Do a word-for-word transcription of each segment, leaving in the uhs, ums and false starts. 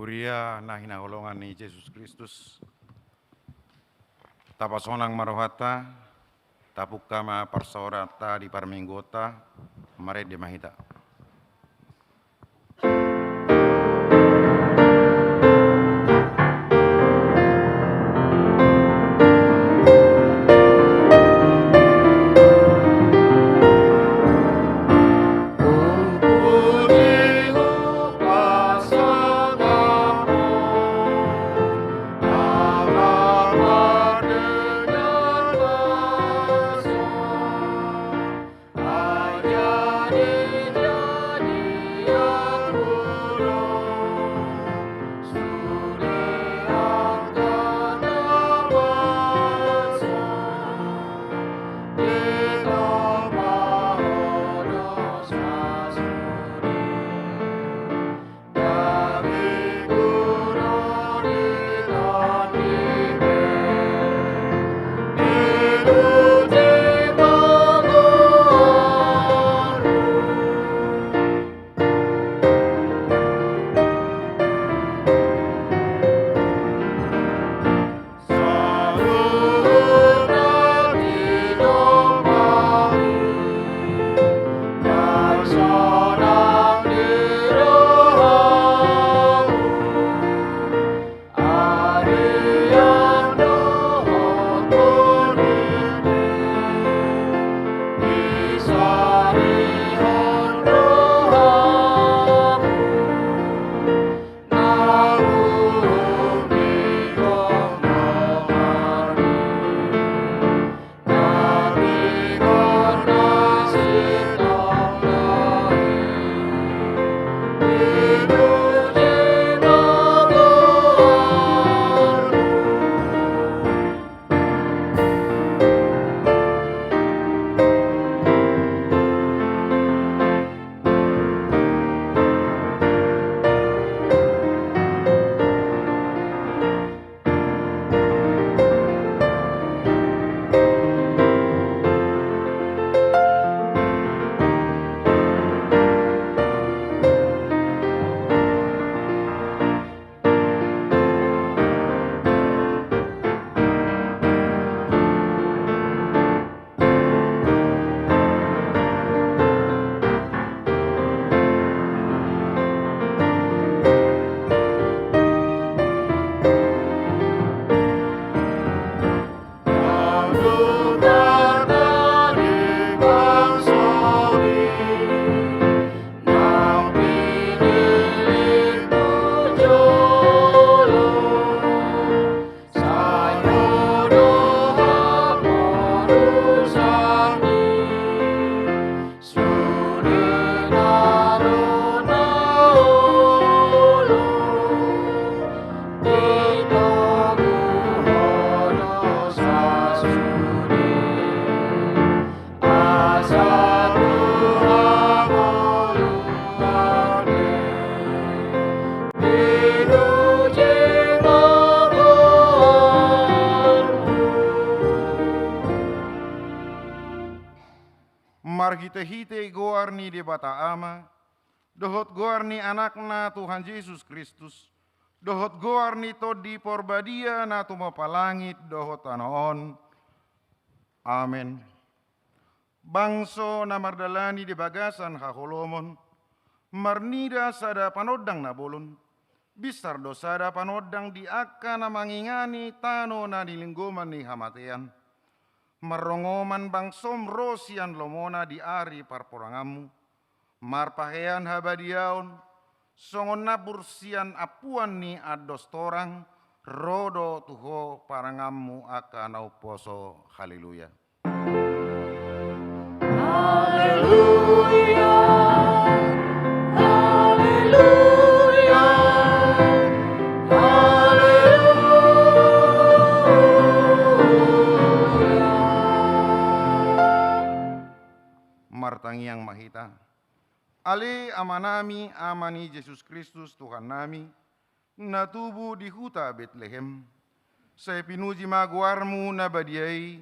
Huria na hinaholongan ni Jesus Kristus, tapasonang ma rohanta, tapungka ma parsaoranta di parmingguonta, marende ma hita. Marhitehite goar ni Debata Ama, dohot goar ni Anakna Tuhan Jesus Kristus, dohot goar ni Tondi Porbadia na tumompa langit dohot tano on. Amen. Bangso na mardalani di bagasan haholomon, marnida sada panondang na bolon, binsar do sada panondang di angka na mangingani tano na nilinggoman ni hamatean. Marrongoman bangsom ro sian lomona di ari parporanganmu, marpahean habadiaon, songon nambur sian ampuan ni andos torang, ro do tu ho paranganmu angka na umposo. Haleluya. Haleluya, haleluya, haleluya. Martangiang ma hita. Ale Amanami, Ama ni Jesus Kristus, Tuhannami, na tubu di huta Betlehem. Sai pinuji ma goarmu na badia i,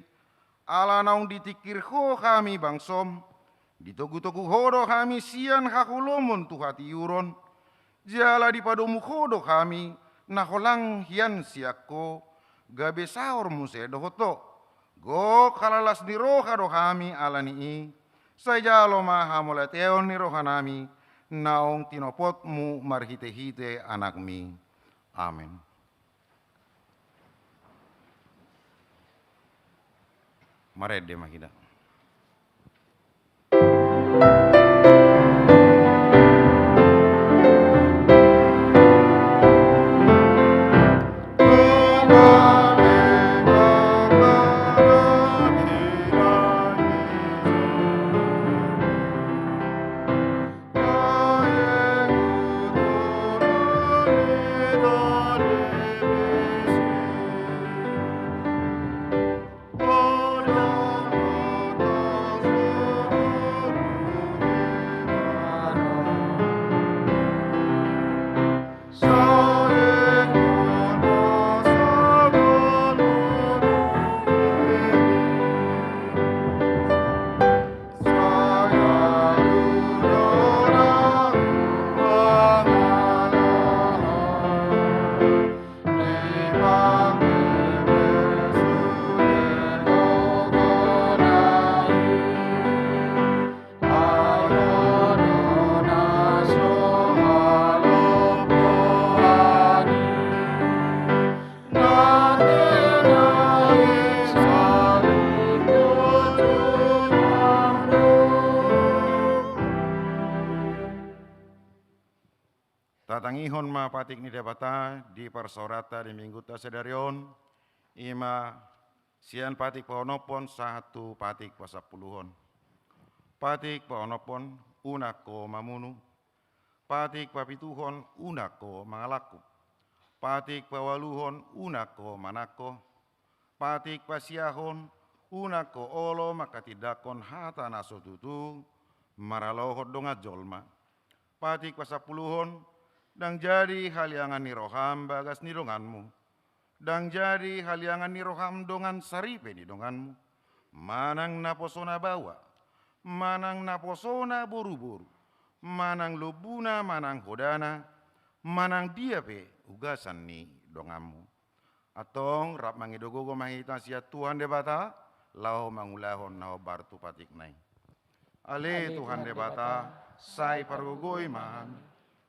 ala naung ditingkir ho hami bangsom, ditogutogu ho do hami sian haholomon tu hatiuron, Jala dipadomu Ho do hami, na holang hian sian Ho, gabe saor muse dohot Ho. Gok halalas ni roha do hami ala ni i, sai jalo ma hamauliateon ni rohanami, naung tinopotmu marhitehite Anakmi. Amen. Marende ma hita. Tatangihon ma patik ni Debata di parsaoranta di Minggunta sadari on, i ma sian patik paonomhon sahat tu patik pasampuluhon. Patik paonomhon, unang ho mamunu. Patik papituhon, unang ho mangalangkup. Patik paualuhon, unang ho manangko. Patik pasiahon, unang ho olo manghatindanghon hata na so tutu maralohon dongan jolma. Patik pasampuluhon, ndang jadi haliangan ni roham bagas ni donganmu. Ndang jadi haliangan ni roham dongan saripe ni donganmu, manang naposona baoa, manang naposona boruboru, manang lombuna manang hodana, manang dia pe ugasan ni donganmu. Antong rap mangido gogo ma hita sian Tuhan Debata, laho mangulahon na hombar tu patikna i. Ale Tuhan Debata, sai pargogoi ma hami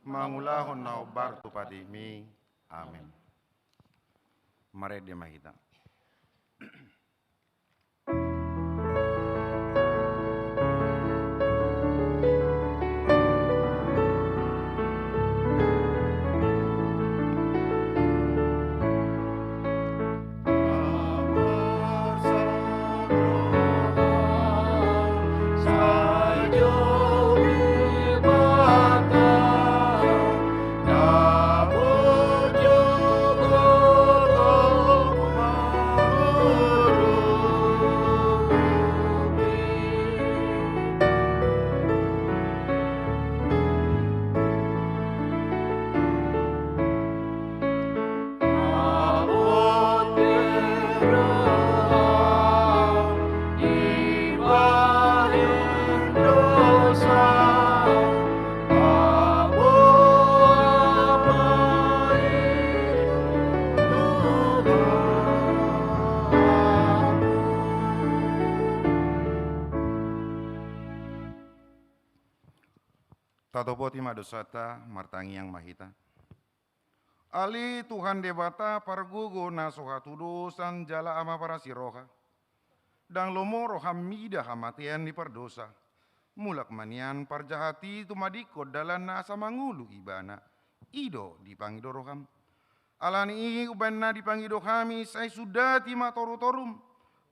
mangulahon na hombar tu patikmi. Amen. Marende ma hita. Tatopoti ma dosanta, martangiang ma hita. Ale Tuhan Debata, pargogo na so hatudosan jala Ama parasi roha. Ndang lomo roham mida hamatean ni pardosa. Mulak ma nian parjahat i tumadingkon dalanna asa mangolu ibana. I do dipangido roham. Ala ni i umbahen na dipangido hami sai sundati ma torutorum,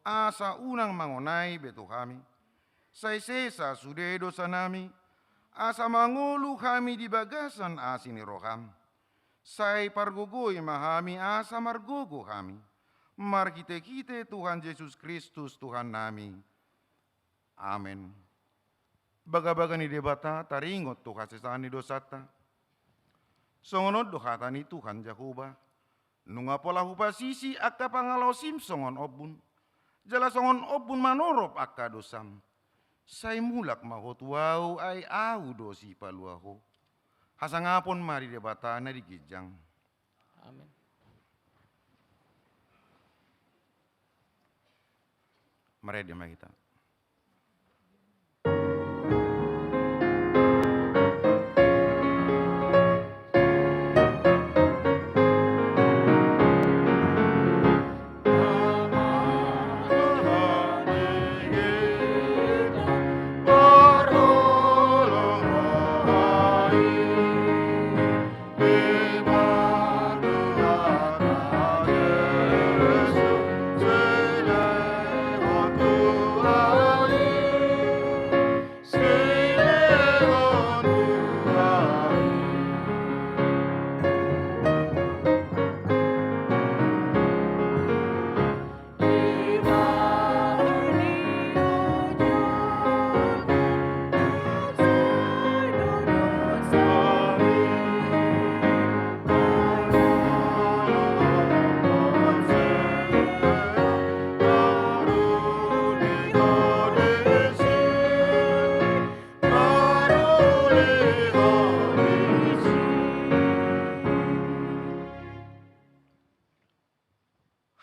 asa unang mangonai be tu hami. Sai sesa sude dosanami, asa mangolu hami di bagasan asi ni roham. Sai pargogoi ma hami asa margogo hami. Marhitehite Tuhan Jesus Kristus Tuhannami. Amen. Bagabaga ni Debata taringot tu hasesaan ni dosanta. Songon on do hata ni Tuhan Jahowa. Nunga pola hupasisi angka pangalaosim songon ombun, jala songon ombun manorop angka dosam. Sai mulak ma ho tu Ahu, ai Ahu do sipalua ho. Hasangapon ma di Debata na di ginjang. Amen. Marende ma hita.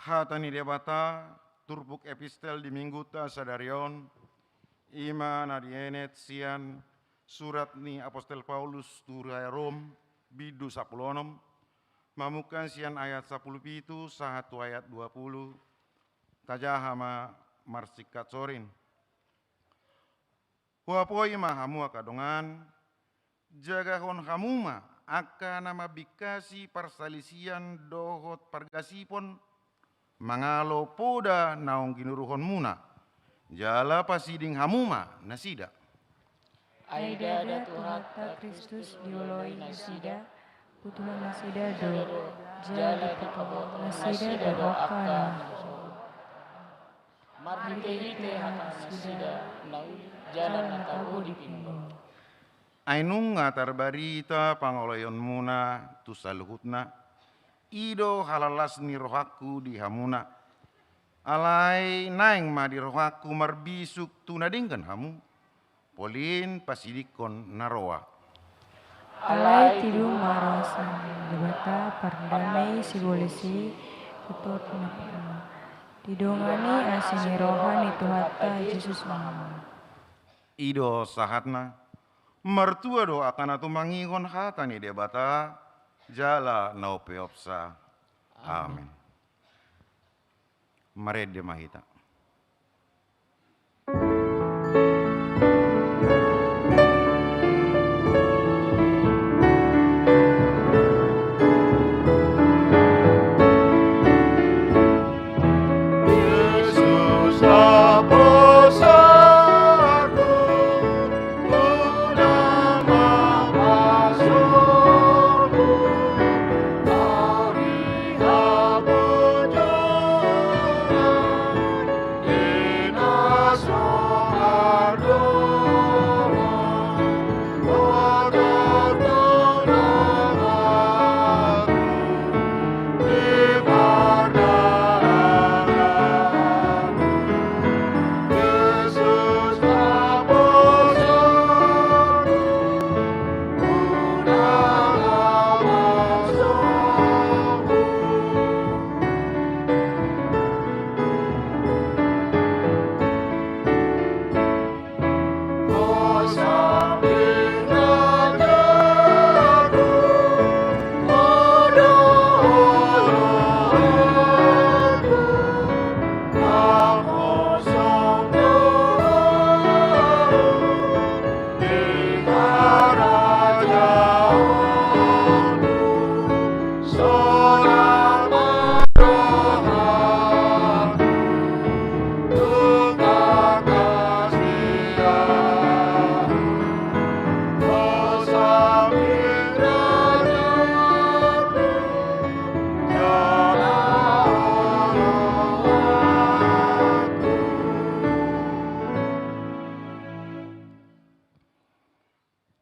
Hata ni Debata, turpuk epistel di mingguta sadari on, i ma na dienet sian surat ni Apostel Paulus tu huria Rom, bindu sampulu onom, mamungka sian ayat sampulu pitu sahat tu ayat dua pulu, tajaha ma marsingkat sorin. Huapoi ma hamu angka dongan, jagahon hamu ma angka na mambingkasi parsalisian dohot pargasipon, mangalo poda naung ginuruhonmuna, jala pasiding hamu ma nasida. Ai ndada Tuhanta Kristus dioloi nasida, putuhon nasida do, jala dipaboa nasida do angka na marhitehite hata nasida na uli jala na tabo dipinggol. Ai nunga tarbarita pangoloionmuna tu saluhutna, i do halalas ni rohangku di hamuna. Alai naeng ma di rohangku marbisuk tu na denggan hamu, polin pasidingkon na roa. Alai tibu ma roha ni Debata pardame sibolis i, tutu na pinahan. Didongani asi ni roha ni Tuhanta Jesus ma hamu. I do sahatna, martua do angka na tumangihon hata ni Debata, jala na umpeopsa. Amen. Marende ma hita.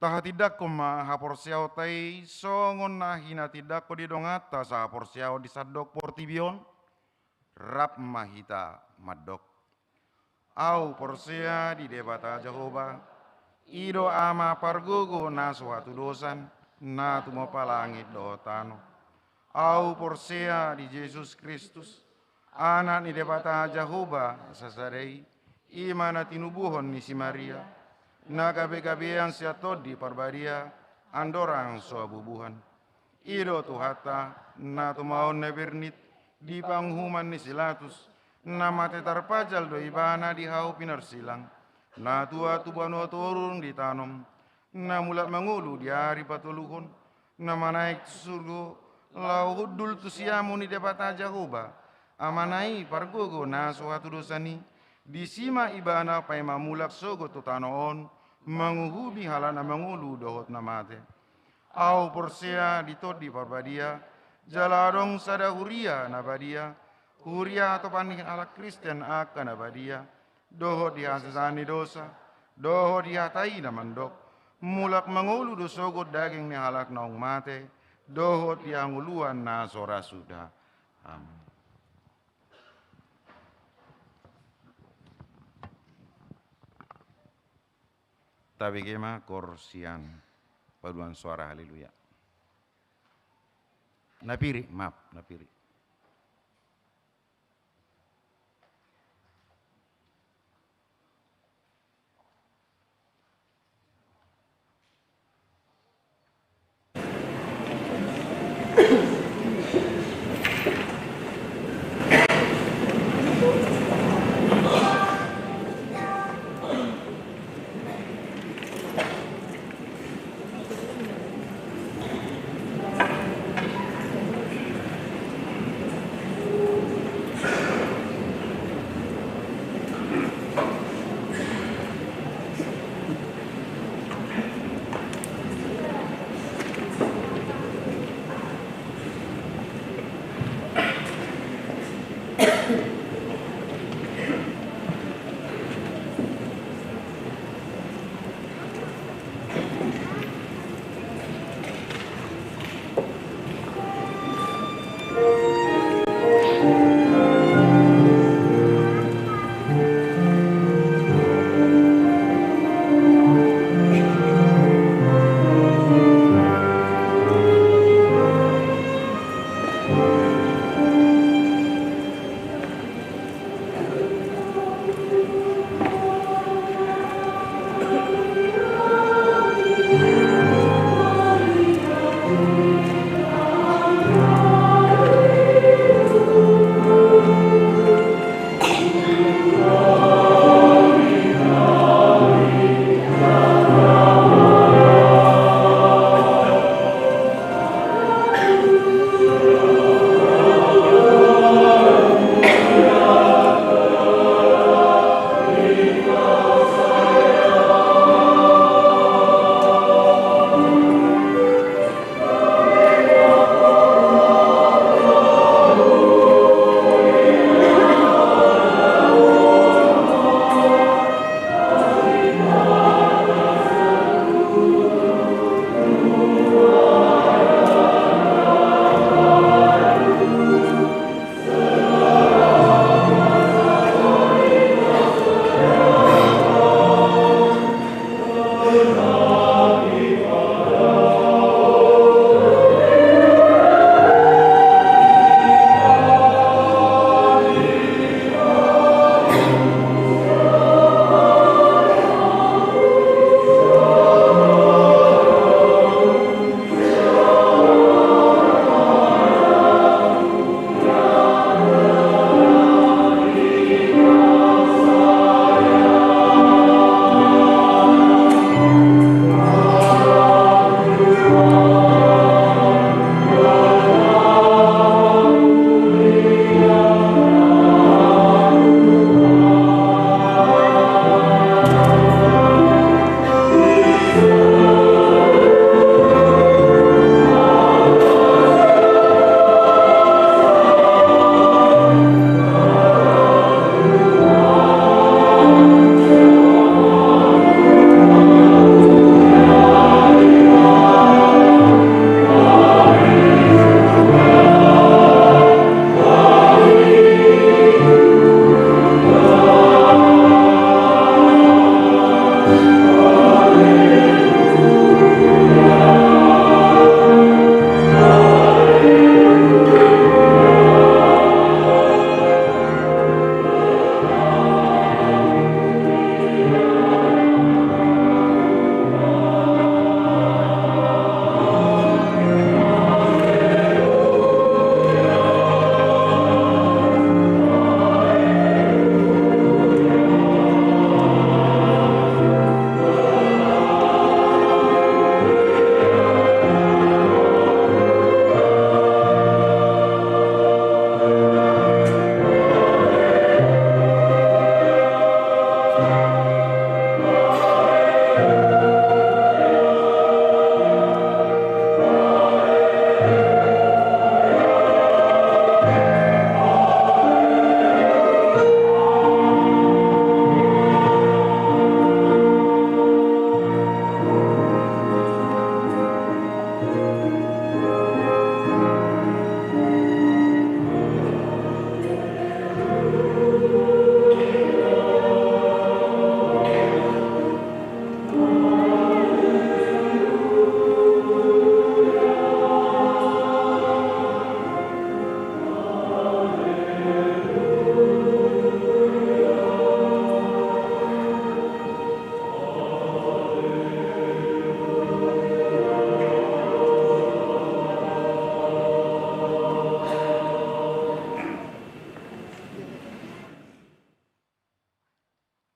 Tahatindangkon ma haporseaonta i songon na hinatindangkon ni donganta sahaporseaon di sandok portibi on. Rap ma hita mandok. Ahu porsea di Debata Jahowa, i do Ama pargogo na so hatudosan, na tumompa langit dohot tano. Ahu porsea di Jesus Kristus, Anak ni Debata Jahowa sasada i, i ma na tinubuhon ni si Maria, na gabegabean sian Tondi Parbadia, andorang so habubuhan. I do Tuhanta, na tumaon na bernit, di panguhuman ni si Latus, na mate tarpajal do ibana di hau pinarsilang, na tuat tu banua toru dung ditanom, na mulak mangolu di ari patoluhon, na manaek tu surgo, laho hundul tu siamun ni Debata Jahowa, Amana i pargogo na so hatudosan i, disi ma ibana paima mulak sogot tu tano on, manguhumi halak na mangolu dohot na mate. Ahu porsea di Tondi Parbadia, jala adong sada huria na badia, huria hatopan ni halak Kristen angka na badia, dohot di hasesaan ni dosa, dohot di hata i na mandok, mulak mangolu do sogot daging ni halak naung mate, dohot di hangoluan na so ra suda. Amin. Tabege ma koor sian paduan soara haleluya. Na pir i, maaf, na pir i.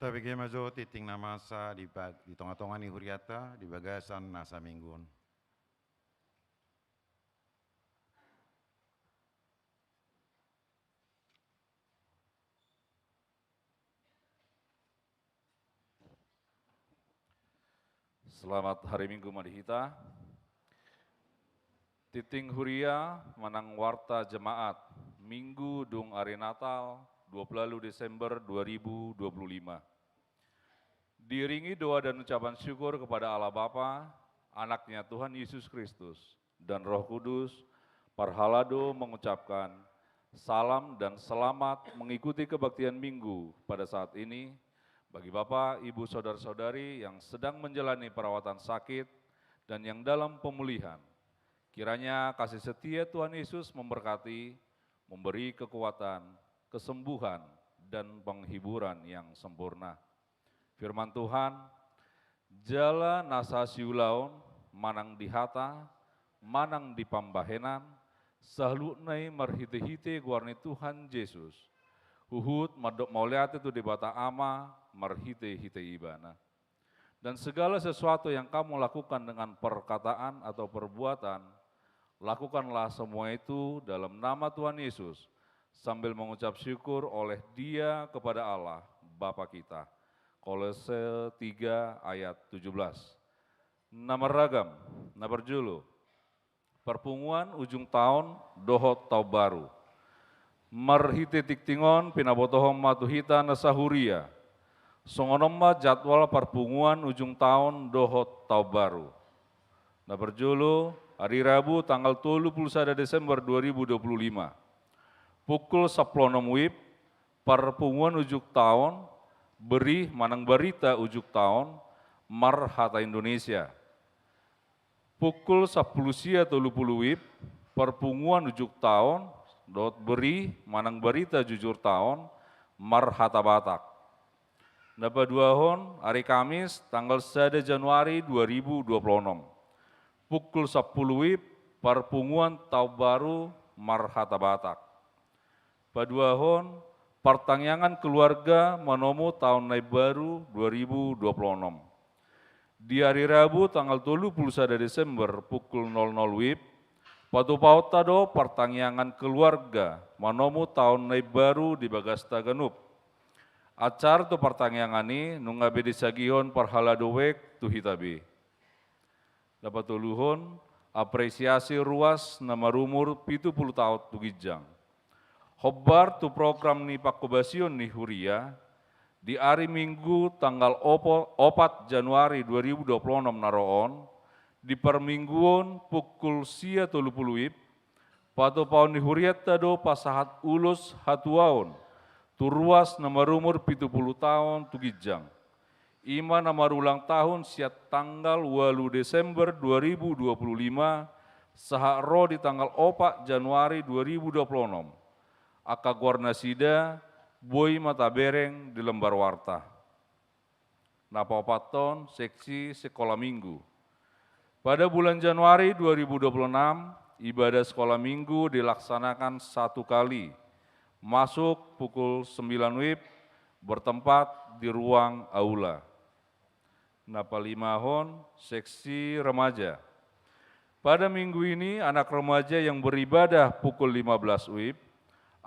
Tabege ma jo tingting na masa di bag-, di tonga-tonga ni huriata di bagasan na saminggu on. Selamat hari Minggu ma di hita. Tingting huria manang warta jemaat, Minggu dung ari Natal, dua puluh Desember dua ribu dua puluh lima. Diiringi doa dan ucapan syukur kepada Allah Bapa, Anaknya Tuhan Yesus Kristus, dan Roh Kudus, parhalado mengucapkan salam dan selamat mengikuti kebaktian Minggu pada saat ini. Bagi Bapak, Ibu, Saudara-saudari yang sedang menjalani perawatan sakit dan yang dalam pemulihan, kiranya kasih setia Tuhan Yesus memberkati, memberi kekuatan, kesembuhan, dan penghiburan yang sempurna. Firman Tuhan, jala nasa siulaon, manang di hata, manang di pambahenan, saluhutna i marhite-hite goar ni Tuhan Jesus, huhut mandok mauliate tu Debata Ama marhite-hite Ibana. Dan segala sesuatu yang kamu lakukan dengan perkataan atau perbuatan, lakukanlah semua itu dalam nama Tuhan Yesus, sambil mengucap syukur oleh Dia kepada Allah, Bapa kita. Kolose tiga ayat tujuh belas. Na marragam, na parjolo, parpunguan ujung taon dohot taon baru. Marhite tingting on pinabotohon ma tu hita na sahuria. Songon on ma jadwal parpunguan ujung taon dohot taon baru. Na parjolo, ari Rabu tanggal tolu puluh sada Desember dua ribu dua puluh lima. Pukul sampulu onom wib, parpunguan ujung taon, beri manang barita ujung taon, marhata Indonesia. Pukul sampulu sia tolu puluh wib, parpunguan ujung taon, dohot beri manang barita ujung taon, marhata Batak. Na paduahon, ari Kamis, tanggal sada Januari dua ribu dua puluh onom. Pukul sampulu wib, parpunguan taon baru, marhata Batak. Paduahon, partangiangan keluarga manomu taon na imbaru dua ribu dua puluh onom. Di ari Rabu tanggal tolu puluh sada Desember pukul nol nol wib, patupaonta do partangiangan keluarga manomu taon na imbaru di bagasta ganup. Acara tu partangiangan i nunga be disagihon parhalado wijk tu hita be. Na patoluhon, apresiasi ruas na marumur pitu puluh taon tu ginjang. Hombar tu program ni pangkobasion ni huria, di ari Minggu tanggal opo-, opat Januari dua ribu dua puluh onom na ro on, di parmingguon pukul sia tolu puluh wib, patupaon ni hurianta do pasahat ulos hatuaon tu ruas na marumur pitu puluh taon tu ginjang. I ma na marulang tahun sian tanggal ualu Desember dua ribu dua puluh lima sahat ro di tanggal opat Januari dua ribu dua puluh onom. Angka goar nasida boi ma tabereng di lembar warta. Na paopathon, seksi sekolah minggu. Pada bulan Januari dua ribu dua puluh enam, ibadah sekolah minggu dilaksanakan satu kali, masuk pukul sembilan wib, bertempat di ruang aula. Na palimahon, seksi remaja. Pada minggu ini, anak remaja yang beribadah pukul lima belas wib,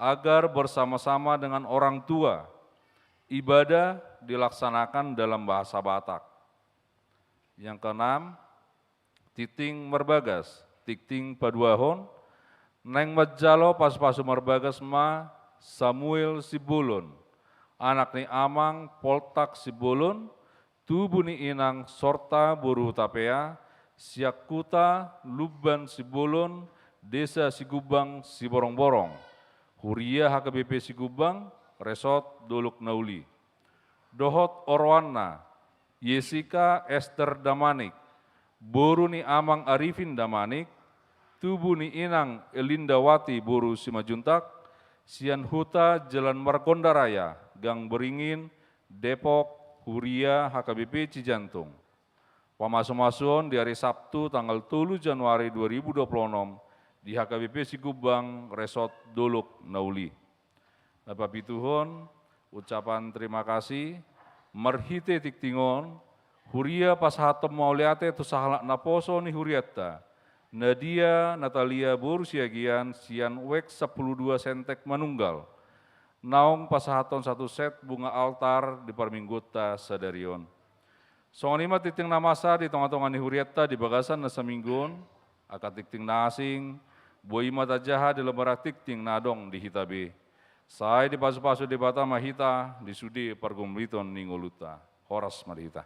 agar bersama-sama dengan orang tua, ibadah dilaksanakan dalam bahasa Batak. Yang keenam, tingting marbagas, tingting paduahon, naeng manjalo pasupasu marbagas ma Samuel Simbolon, anak ni amang Poltak Simbolon, tubu ni inang Sorta boru Hutapea, sian huta Lumban Simbolon, desa Sigumbang Siborongborong, huria H K B P Sigumbang, resort Dolok Nauli. Dohot oroanna, Jessica Esther Damanik, boru ni amang Arifin Damanik, tubu ni inang Elindawati boru Simanjuntak, sian huta Jalan Margonda Raya, Gang Beringin, Depok, huria H K B P Cijantung. Pamasumasuon di ari Sabtu tanggal tolu Januari dua ribu dua puluh onom di H K B P Sigumbang, resort Dolok Nauli. Na papituhon, ucapan terima kasih Marhite tingting on, huria pasahathon mauliate tu sahalak naposo ni hurianta, Nadia Natalia boru Siagian sian WEK sampulu dua Sentek Manunggal, naung pasahathon satu set bunga altar di parmingguonta sadari on. Songon i ma tingting na masa di tongatonga ni hurianta di bagasan na saminggu on, angka tingting na asing, boi ma tajaha di lembaran tingting na adong di hita be. Sai dipasupasu Debata ma hita di sude pargomliton ni ngolunta. Horas ma di hita.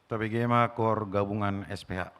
Tabege ma koor gabungan S P H.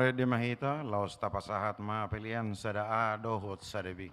Di ma hita, laos tapasahat ma pelean sada A dohot sada B.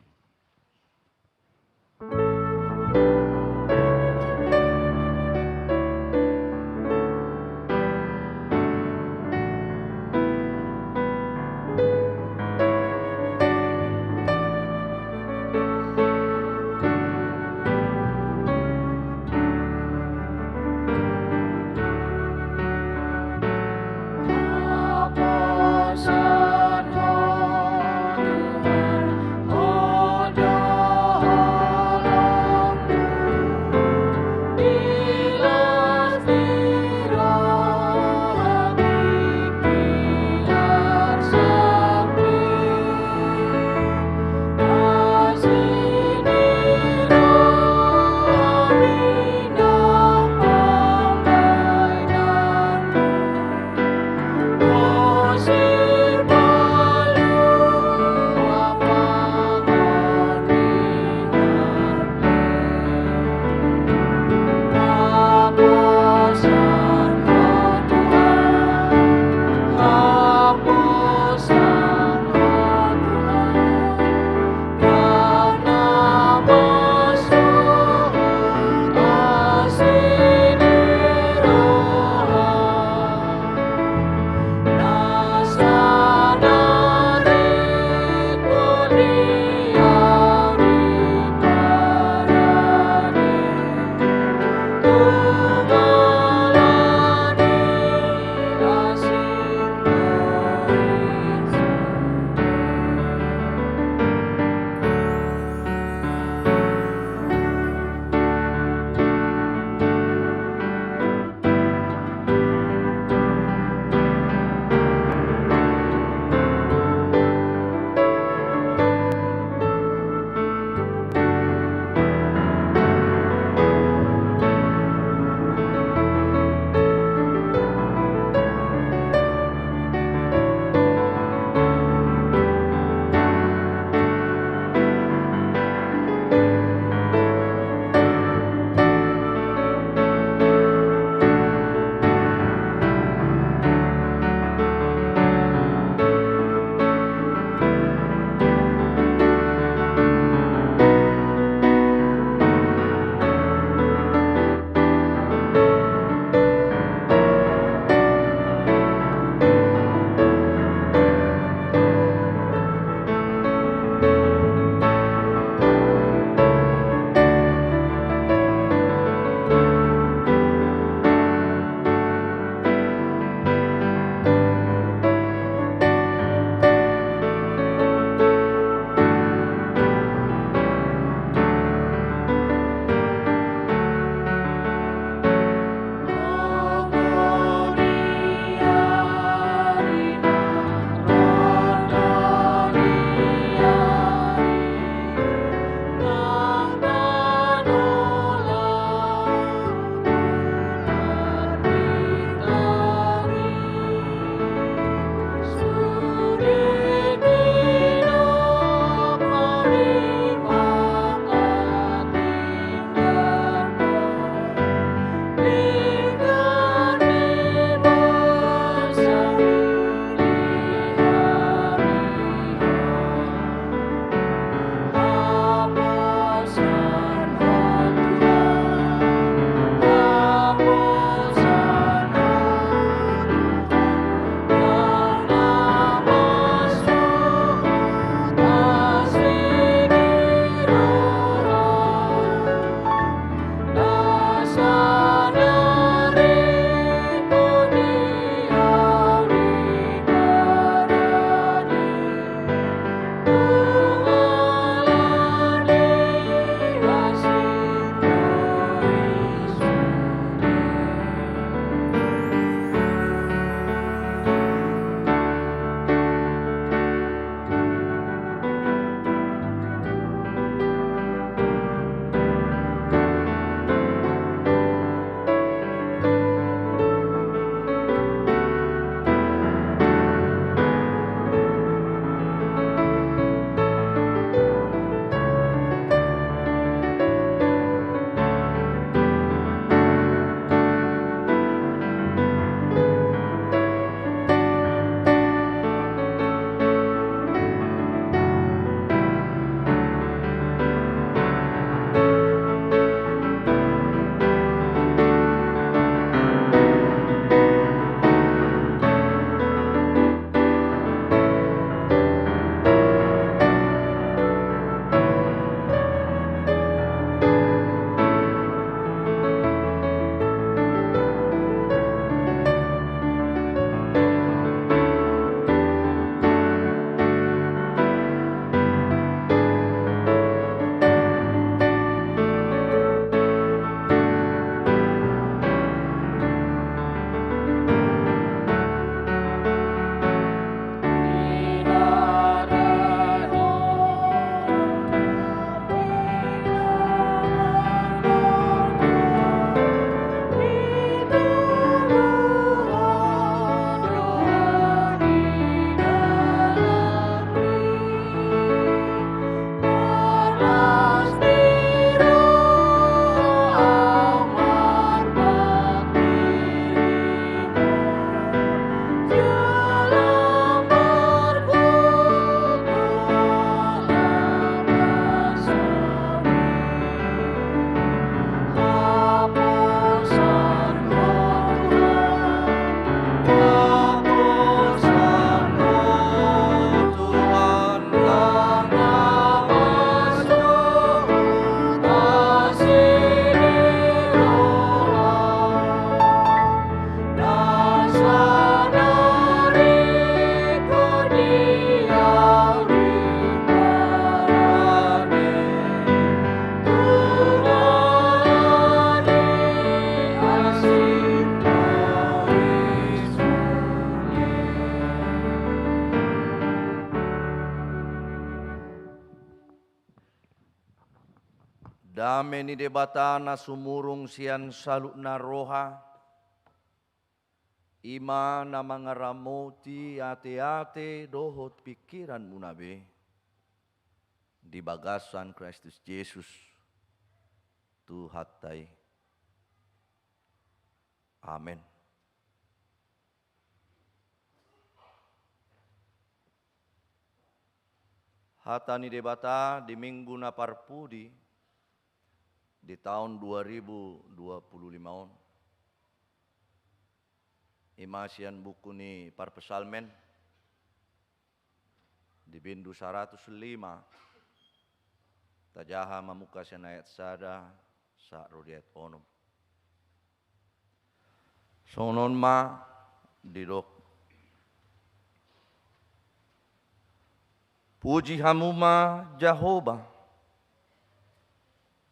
Dame ni Debata na sumurung sian saluhutna roha, i ma na mangaramoti ateate dohot pingkiranmuna be di bagasan Kristus Jesus Tuhanta i. Amen. Hata ni Debata di Minggu na parpudi di taon dua ribu dua puluh lima on, i ma sian buku ni Parpsalmen, di bindu saratus lima, tajaha mamungka sian ayat sada sahat ro di ayat onom. Songon on ma didok: Puji hamu ma Jahowa,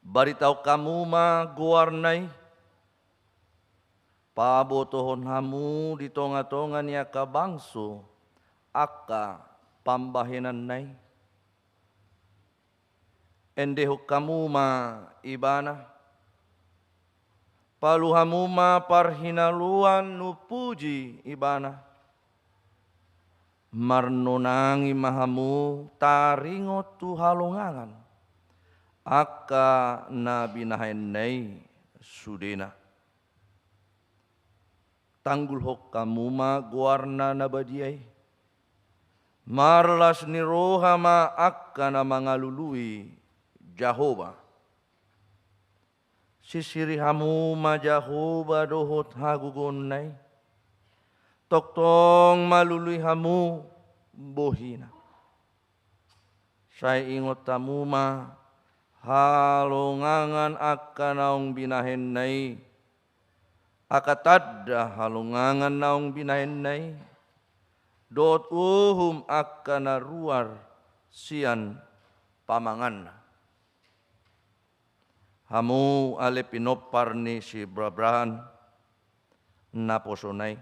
baritahon hamu ma goarna i, pabotohon hamu di tongatonga ni angka bangso angka pambahenanna i. Endehon hamu ma Ibana, palu hamu ma parhinaloan umpuji Ibana. Marnonangi ma hamu taringot tu halongangan angka na binahenna i sudena. Tanggulhon hamu ma goarna na badia i. Marlas ni roha ma angka na mangalului Jahowa. Sisiri hamu ma Jahowa dohot hagogoonna i. Tongtong malului hamu bohina. Sai ingot hamu ma halongangan angka naung binahenna i, angka tanda halongangan naung binahenna i, dohot uhum angka na ruar sian pamanganna. Hamu ale pinompar ni sibrabrahan naposona i,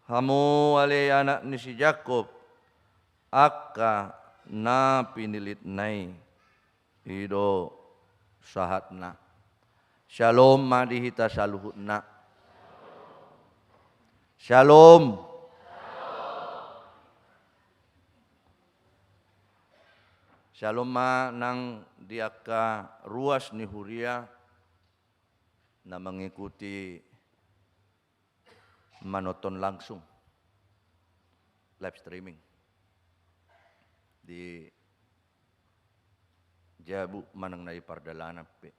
hamu ale anak ni si Jakkob angka na pinillitna i, i do sahatna. Syalom ma di hita saluhutna. Syalom. Syalom ma nang di angka ruas ni huria na mengikuti manonton langsung, live streaming, di jabu manang na di pardalanan pe.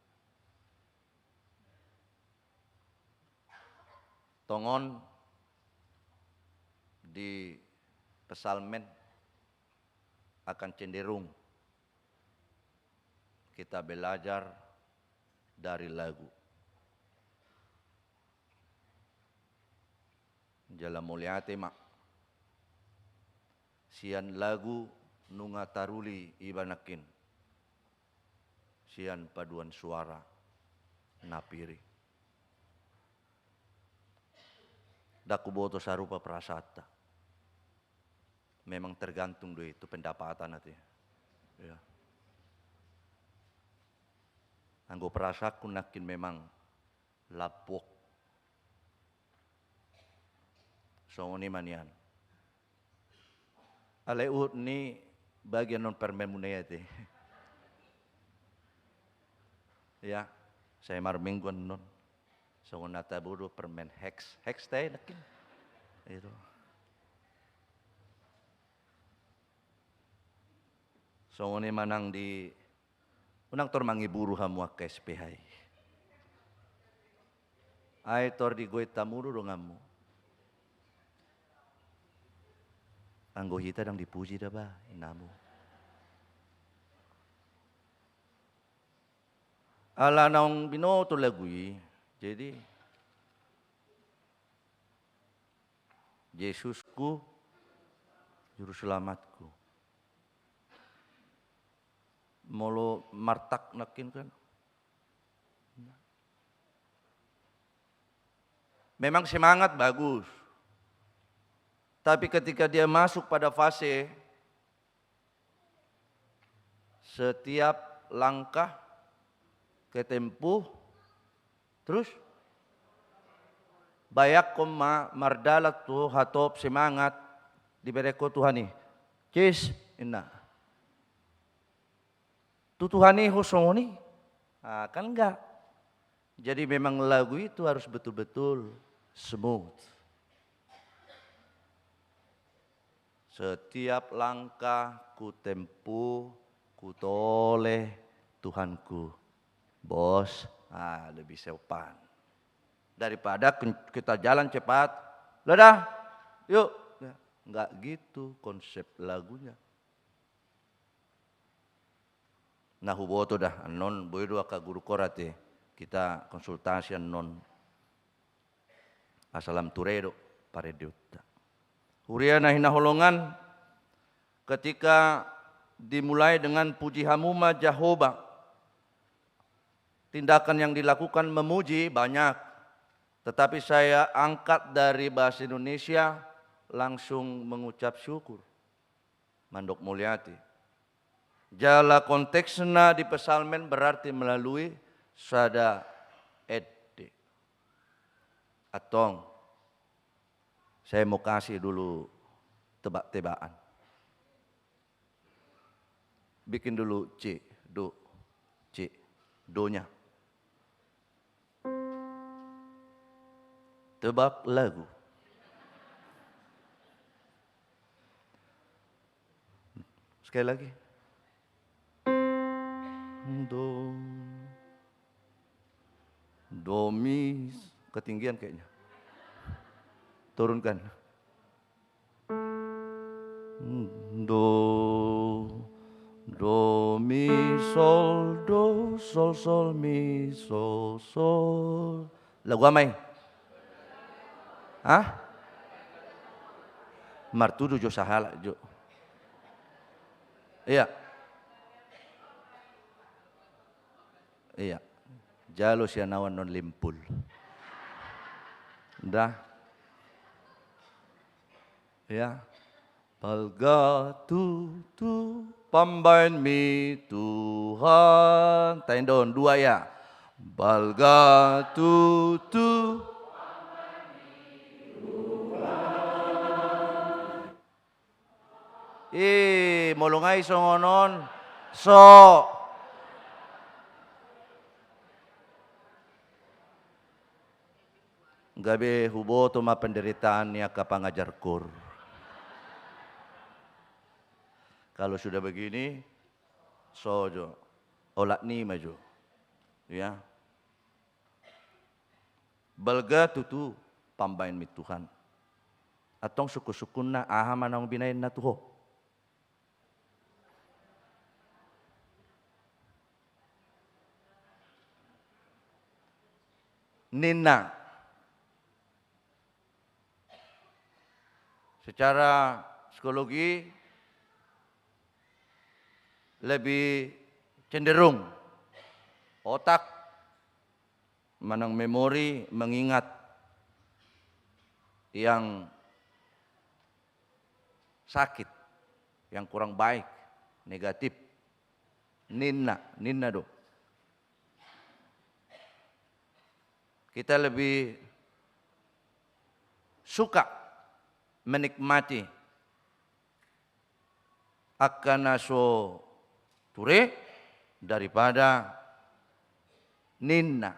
Tongon di Psalmen akan cenderung kita belajar dari lagu. Jala mauliate ma sian lagu nunga taruli iba nangkin sian paduan suara na pir i. Ndang huboto sarupa perasaanta. Memang tergantung do i tu pendapatan ate. Ya. Anggo perasaanku nangkin memang lapok. Songon i ma nian. Alai uhut ni bagian on permenmuna i ate. Ya, sai marminggu annon. Songon na tabo do permen Hex. Hex te nangkin. Itu. Songon i ma nang di, unang tor mangiburu hamu angka S P H i. Ai tor digoit hamu do donganmu. Anggo hita ndang dipuji da ba, inanmu. Ala naung binoto lagu i, jadi Jesusku, Juru Selamatku. Molo martak nangkin kan. Memang semangat bagus. Tapi ketika dia masuk pada fase setiap langkah ketempuh, terus bayakkon ma mardalan tu hatop semangat diberengko Tuhan i. Cis, inna. Tu Tuhan i ho songon i? Ah, kan enggak. Jadi memang lagu itu harus betul-betul smooth. Setiap langkah kutempuh, kutoleh Tuhanku. Bos, ah, lebih sopan. Daripada ken-, kita jalan cepat, "Lah dah, yuk." Enggak gitu konsep lagunya. Na huboto da, annon boi do angka guru koor ate, kita konsultasi annon. Asa lam ture do parendeonta. Huria na hinaholongan, ketika dimulai dengan "Puji hamu ma Jahowa", tindakan yang dilakukan memuji banyak, tetapi saya angkat dari bahasa Indonesia langsung mengucap syukur. Mandok mauliate. Jala konteksna di Psalmen berarti melalui sada ende. Antong, saya mau kasih dulu tebak-tebakan. Bikin dulu C, do, C, donya. Tebak lagu. Sekali lagi. Do. Do, mi, ketinggian kayaknya. Turunkan. Do, do, mi, sol, do, sol, sol, mi, sol, sol. Lagu aha ma i? Hah? Martudu jo sahalak jo. Iya. Iya. Jalo sian ahu annon limpul. Dah. Iya. Balga tutu pambahenMi Tuhan. Taendon dua ya. Balga tutu. Ih, molo nunga i songon on, so. Gabe huboto ma penderitaan ni angka pangajar koor. Kalau sudah begini, so jo. Olat ni ma jo. Ya. Balga tutu pambahenMi Tuhan. Antong sungkun-sungkunna, aha ma naung binahenna tu ho? Ninna. Secara psikologi lebih cenderung otak manang memori mengingat yang sakit, yang kurang baik, negatif. Ninna, ninna do. Kita lebih suka menikmati angka na so ture daripada ninna.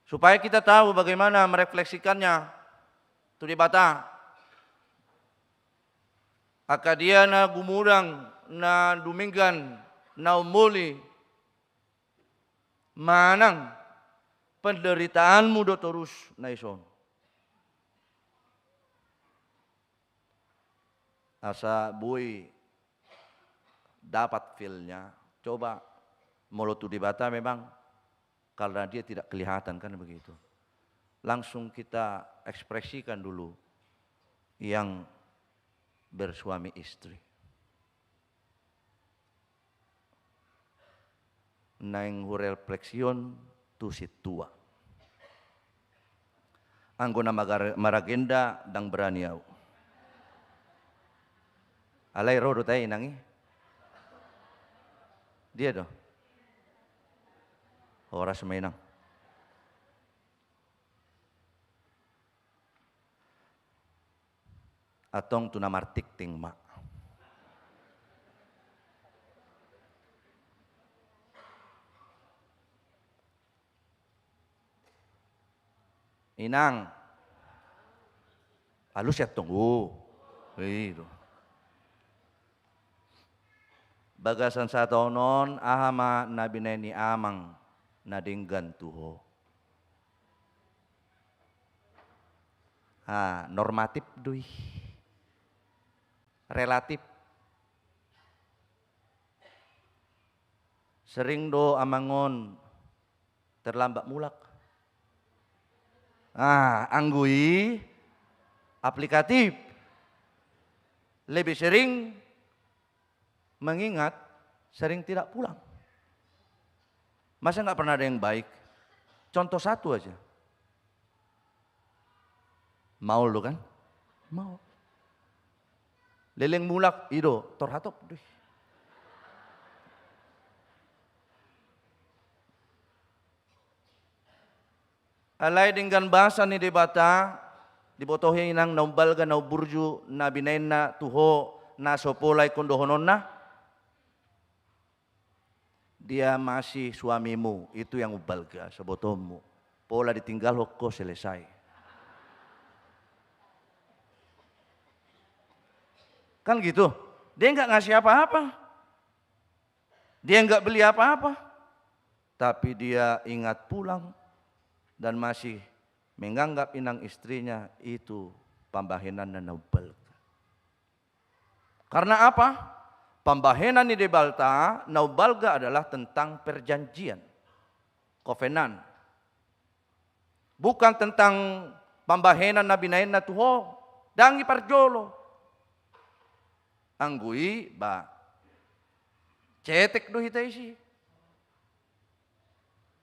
Supaya kita tahu bagaimana merefleksikannya tu Debata. Angka dia na gumurang, na dumenggan, na umuli, manang penderitaanmu do torus na dison. Asa boi dapat feel-nya, coba molo tu Debata memang, karena Dia tidak kelihatan, kan begitu. Langsung kita ekspresikan dulu yang bersuami istri. Naeng hurefleksihon tu sintua. Anggo na magar-, maragenda ndang berani ahu. Alai ro do tahe inang i. Dia do. Horas ma, Inang. Antong tu na martingting ma. Inang. Alus i antong, o. I do. Bagasan sataon on, aha ma na binahen ni amang na denggan tu ho? Ah, normatif do i. Relatif. Sering do amang on terlambat mulak? Ah, anggo i aplikatif. Lebih sering mengingat, sering tidak pulang. Masa nggak pernah ada yang baik? Contoh satu aja. Maol do kan? Maol. Leleng mulak, i do, tor hatop do i. Alai denggan basa ni Debata, diboto ho, Inang, na umbalga, na umburju na binahenna tu ho, na so pola ingkon dohononna. Dia masih suamimu, itu yang umbalga, so botoonmu. Pola ditinggalhon ho, selesai. Kan gitu. Dia nggak ngasih apa-apa. Dia nggak beli apa-apa. Tapi dia ingat pulang dan masih menganggap Inang istrinya itu pambahenanna na umbalga. Karena apa? Pambahenan ni Debata na umbalga adalah tentang perjanjian, kovenan. Bukan tentang pambahenan na binahenna tu ho, ndang i parjolo. Anggo i, ba, cetek do hita disi.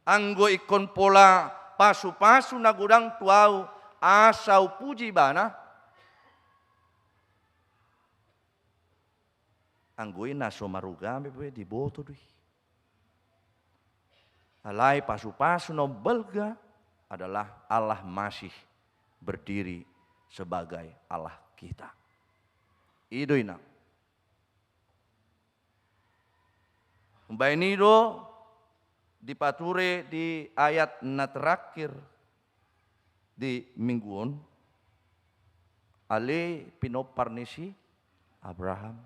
Anggo ingkon pola pasu-pasu na godang tu ahu, asa hupuji ibana. Anggo i na so marugame pe diboto do i. Alai pasu-pasu na umbalga adalah Allah masih berdiri sebagai Allah kita. I do, Inang. Umbahen i do dipature di ayat na terakhir di minggu on, ale pinompar ni si Abraham.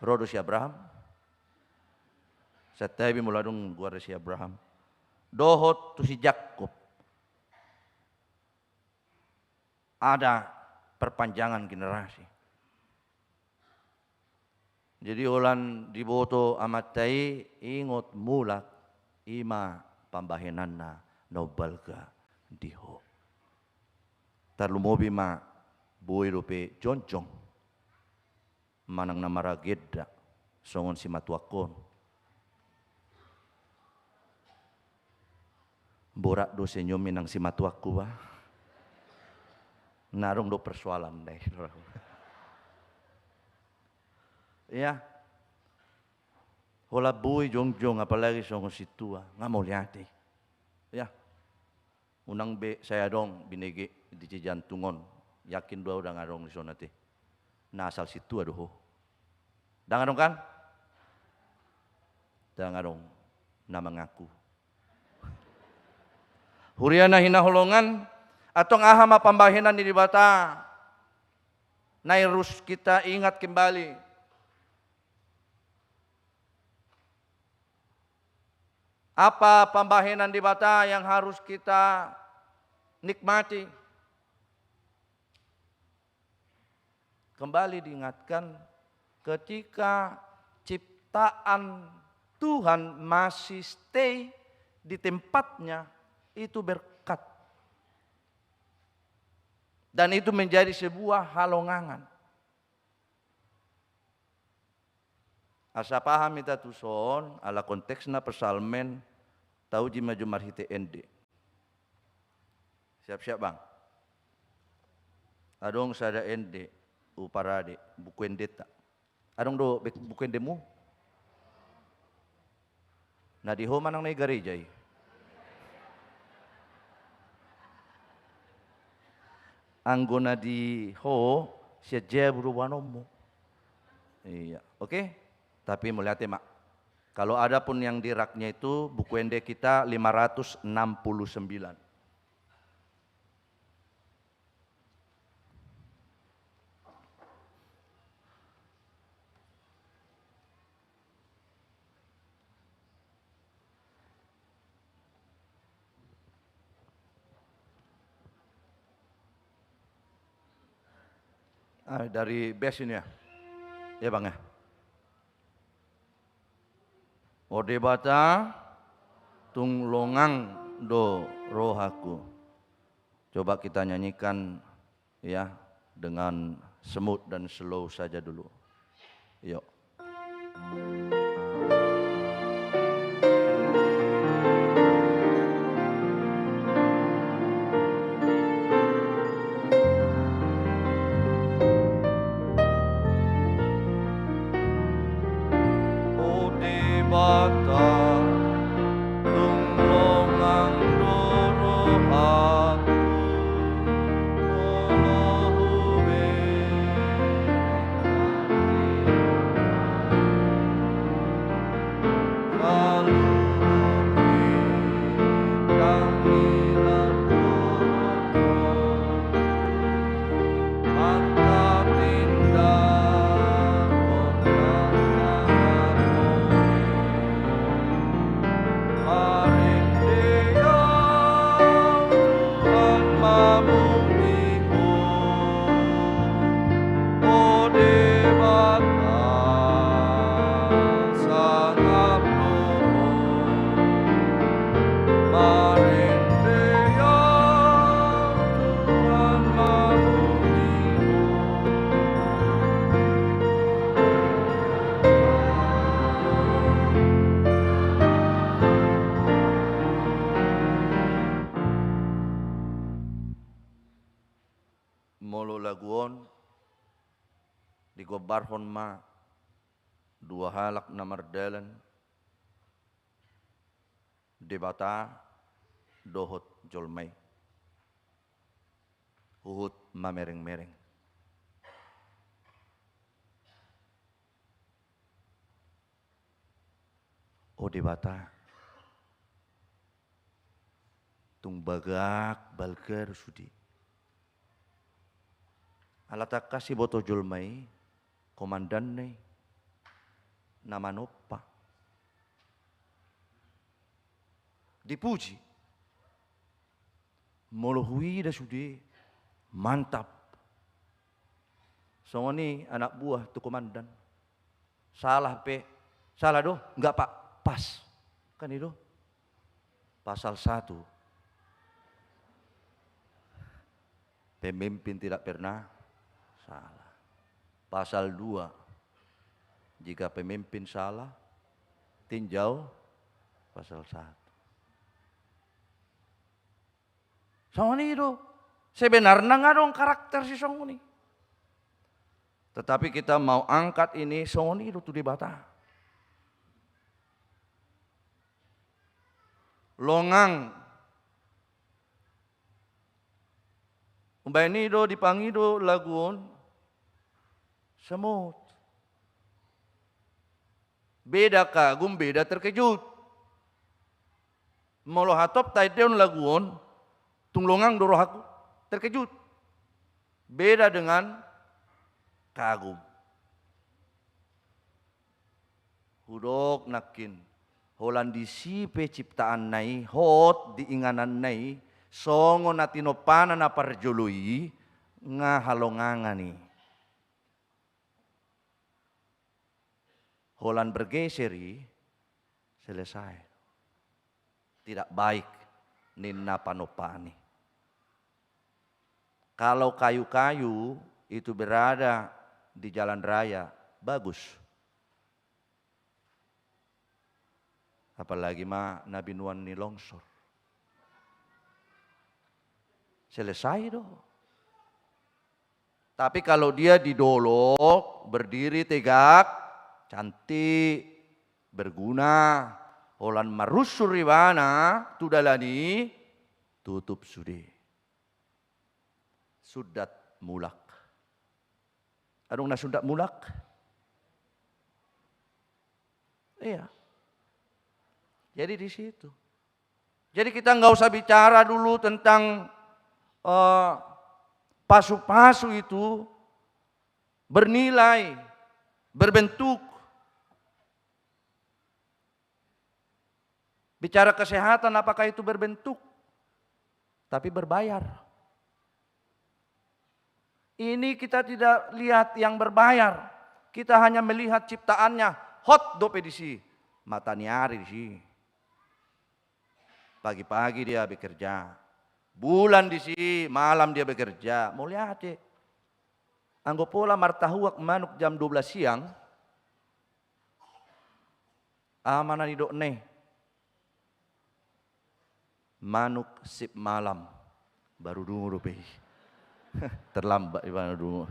Ro do si Abraham? Santabi, molo adong goarna si Abraham. Dohot tu si Jakob. Ada perpanjangan generasi. Jadi holan diboto amanta i, ingot mulak, i ma pambahenanna na umbalga di ho. Tarlumobi ma boi dope jongjong manang na maragenda songon simatuangkon. Borat do senyum, Inang, simatuangku, ba. Nga adong do persoalan dai. Ia. Holan boi jongjong, apalagi songon sintua, nga mauliate. Ia. Unang be sai adong binege di Cijantung on. Yakin do ahu ndang adong dison ate. Na asal sintua do ho. Ndang adong kan? Ndang adong na mangaku. Huria na hinaholongan, antong aha ma pambahenan ni Debata na harus kita ingat kembali? Apa pambahenan Debata yang harus kita nikmati? Kembali diingatkan, ketika ciptaan Tuhan masih stay di tempatnya, itu berkat. Dan itu menjadi sebuah halongangan. Asa paham hita tuson, ala konteksna psalmen, tauji ma jo marhite ende. Siap-siap, Bang. Adong sada ende huparade, buku endenta. Adong do be-, buku endemu? Na di ho manang na di gareja i? Anggo na di ho, sian jabu do boanonmu. Iya, oke? Tapi mauliate ma. Kalau ada pun yang di raknya itu, buku ende kita lima ratus enam puluh sembilan. Ah, dari base ini ya. Ya, Bang, ya. O Debata, tung longang do rohangku. Coba kita nyanyikan, ya, dengan smooth dan slow saja dulu. Yuk. O Debata, tung longang do rohangku, molo hubereng O Debata, sangap do Ho, marende ahu Tuhan mamuji Ho. Molo lagu on digombarhon ma dua halak na mardalan, Debata dohot jolma i, huhut mamereng-mereng. O Debata, tung bagak balga do sude. Ala tangkas diboto jolma i, komandanna i, na manompa. Dipuji. Molo huida sude, mantap. Songon i anak buah tu komandan. Salah pe, salah do, enggak, Pak, pas. Kan i do. Pasal satu, pemimpin tidak pernah salah. Pasal dua, jika pemimpin salah, tinjau pasal satu. Songon i do. Sebenarna nga adong karakter sisongon i. Tetapi kita mau angkat ini songon i do tu Debata. Longang. Umbahen i do dipangido lagu on, semut. Beda kagum, beda terkejut. Molo hatop taendehon lagu on, tung longang do rohangku, terkejut. Beda dengan kagum. Hudok nangkin, holan disi pe ciptaanna i, hot di ingananna i, songon na tinompana na parjolo i, nga halongangan i. Holan bergeser i, selesai. Tidak baik, ninna panompaan i. Kalau kayu-kayu itu berada di jalan raya, bagus. Apalagi ma na binuan ni longsor. Selesai do. Tapi kalau dia di dolok, berdiri tegak, cantik, berguna, Holan marunsur ibana tu dalan i, tutup sude. Sundat mulak. Adong na sundat mulak? Iya. Jadi di situ. Jadi kita nggak usah bicara dulu tentang, eh, pasu-pasu itu bernilai, berbentuk. Bicara kesehatan, apakah itu berbentuk? Tapi berbayar. Ini kita tidak lihat yang berbayar. Kita hanya melihat ciptaannya. Hot dope disi. Mataniari disi. Pagi-pagi dia bekerja. Bulan disi, malam dia bekerja. Mauliate. Anggo pola martahuak manuk jam dua belas siang, aha ma na nidokna i? Manuk sip malam. Baru dungo dope i. Terlambat ibana dungo.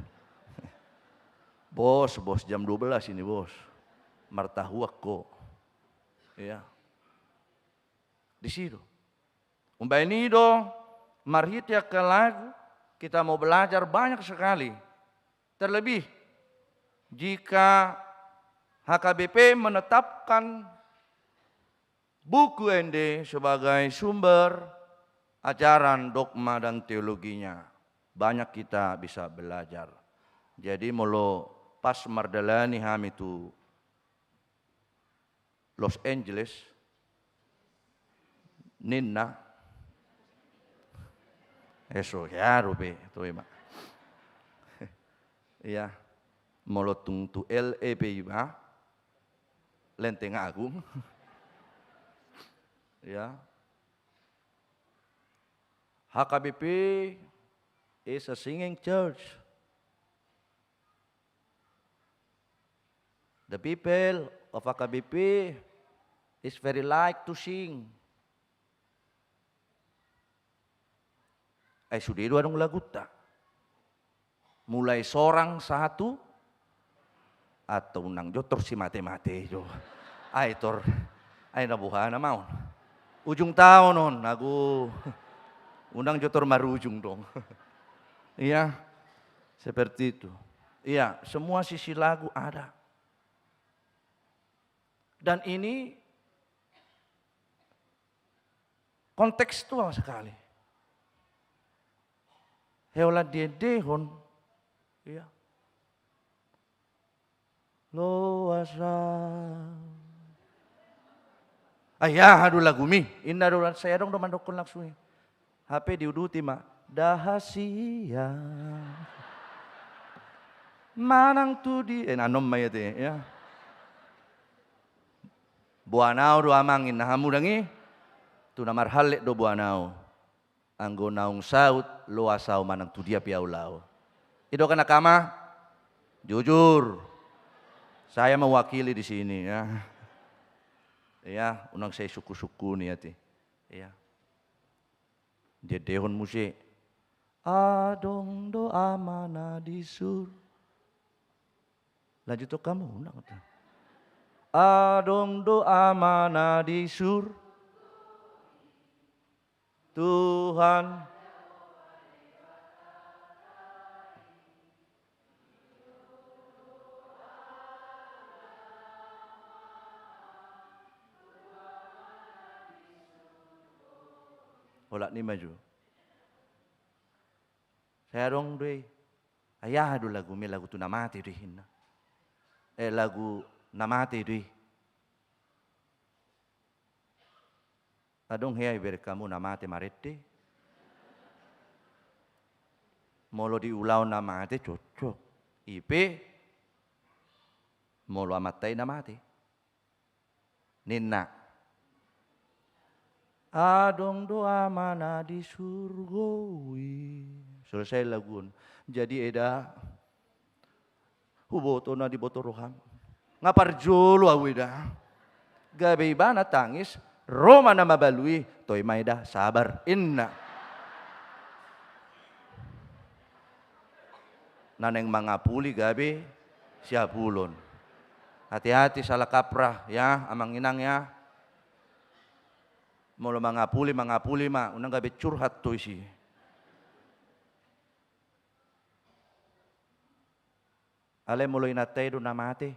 Bos, bos, jam dua belas ini, bos. Martahuak ho. Iya. Di situ. Umbahen i do, marhite angka lagu, kita mau belajar banyak sekali. Terlebih, jika H K B P menetapkan buku ende sebagai sumber ajaran dogma dan teologinya, banyak kita bisa belajar. Jadi, molo pas mardalani hami tu Los Angeles, ninna, eso, ya, dope, toe ma. Iya, molo tung tu L A pe iba, Lenteng Agung. Iya. H K B P is a singing church. The people of H K B P is very like to sing. Ai sude do adong lagunta. Mulai sorang sahat tu, atau unang jo tor si mate-mate jo. Ai tor, ai na boha nama on. Ujung taon on, agu. Unang jo tor marujung dong. Iya, seperti itu. Iya, semua sisi lagu ada. Dan ini kontekstual sekali. Holan diendehon, iya. Loas au. Ai aha do lagumi, inna do, sai adong do mandokkon langsung i. Hape diuduti ma, rahasia. Manang tu dia, eh, anon ma i ate, ya. Boanau do amang, inna hamu dang i. Tu na marhallet do boanau. Anggo naung saut, loas au manang tu dia pe au laho. I do kan angka ama? Jujur. Saya mewakili di sini, ya. Ya, unang sai sungkun-sungkuni ate. Ya. Diendehon muse. Adong do Ama na di sur-, lanjut tu kamu, unang. Adong do Ama na di sur-, Tuhan. Olat ni maju. Sai adong do i. Ai aha do lagumi, lagu tu na mate do i inna. Eh, lagu na mate do i. Adong hea ibereng hamu na mate marende? Molo di ulaon na mate cocok. I pe molo amanta i na mate. Ninna. Adong do Ama na di surgo i. Selesai lagu on. Jadi eda, huboto na diboto roham. Nga parjolo au eda. Gabe ibana tangis, ro ma na mabalu i, toe ma eda, sabar, inna. Na naeng mangapuli gabe siapulon. Hati-hati salah kaprah ya, amang inang ya. Molo mangapuli, mangapuli ma, unang gabe curhat tu isi. Alai molo inanta i do na mate,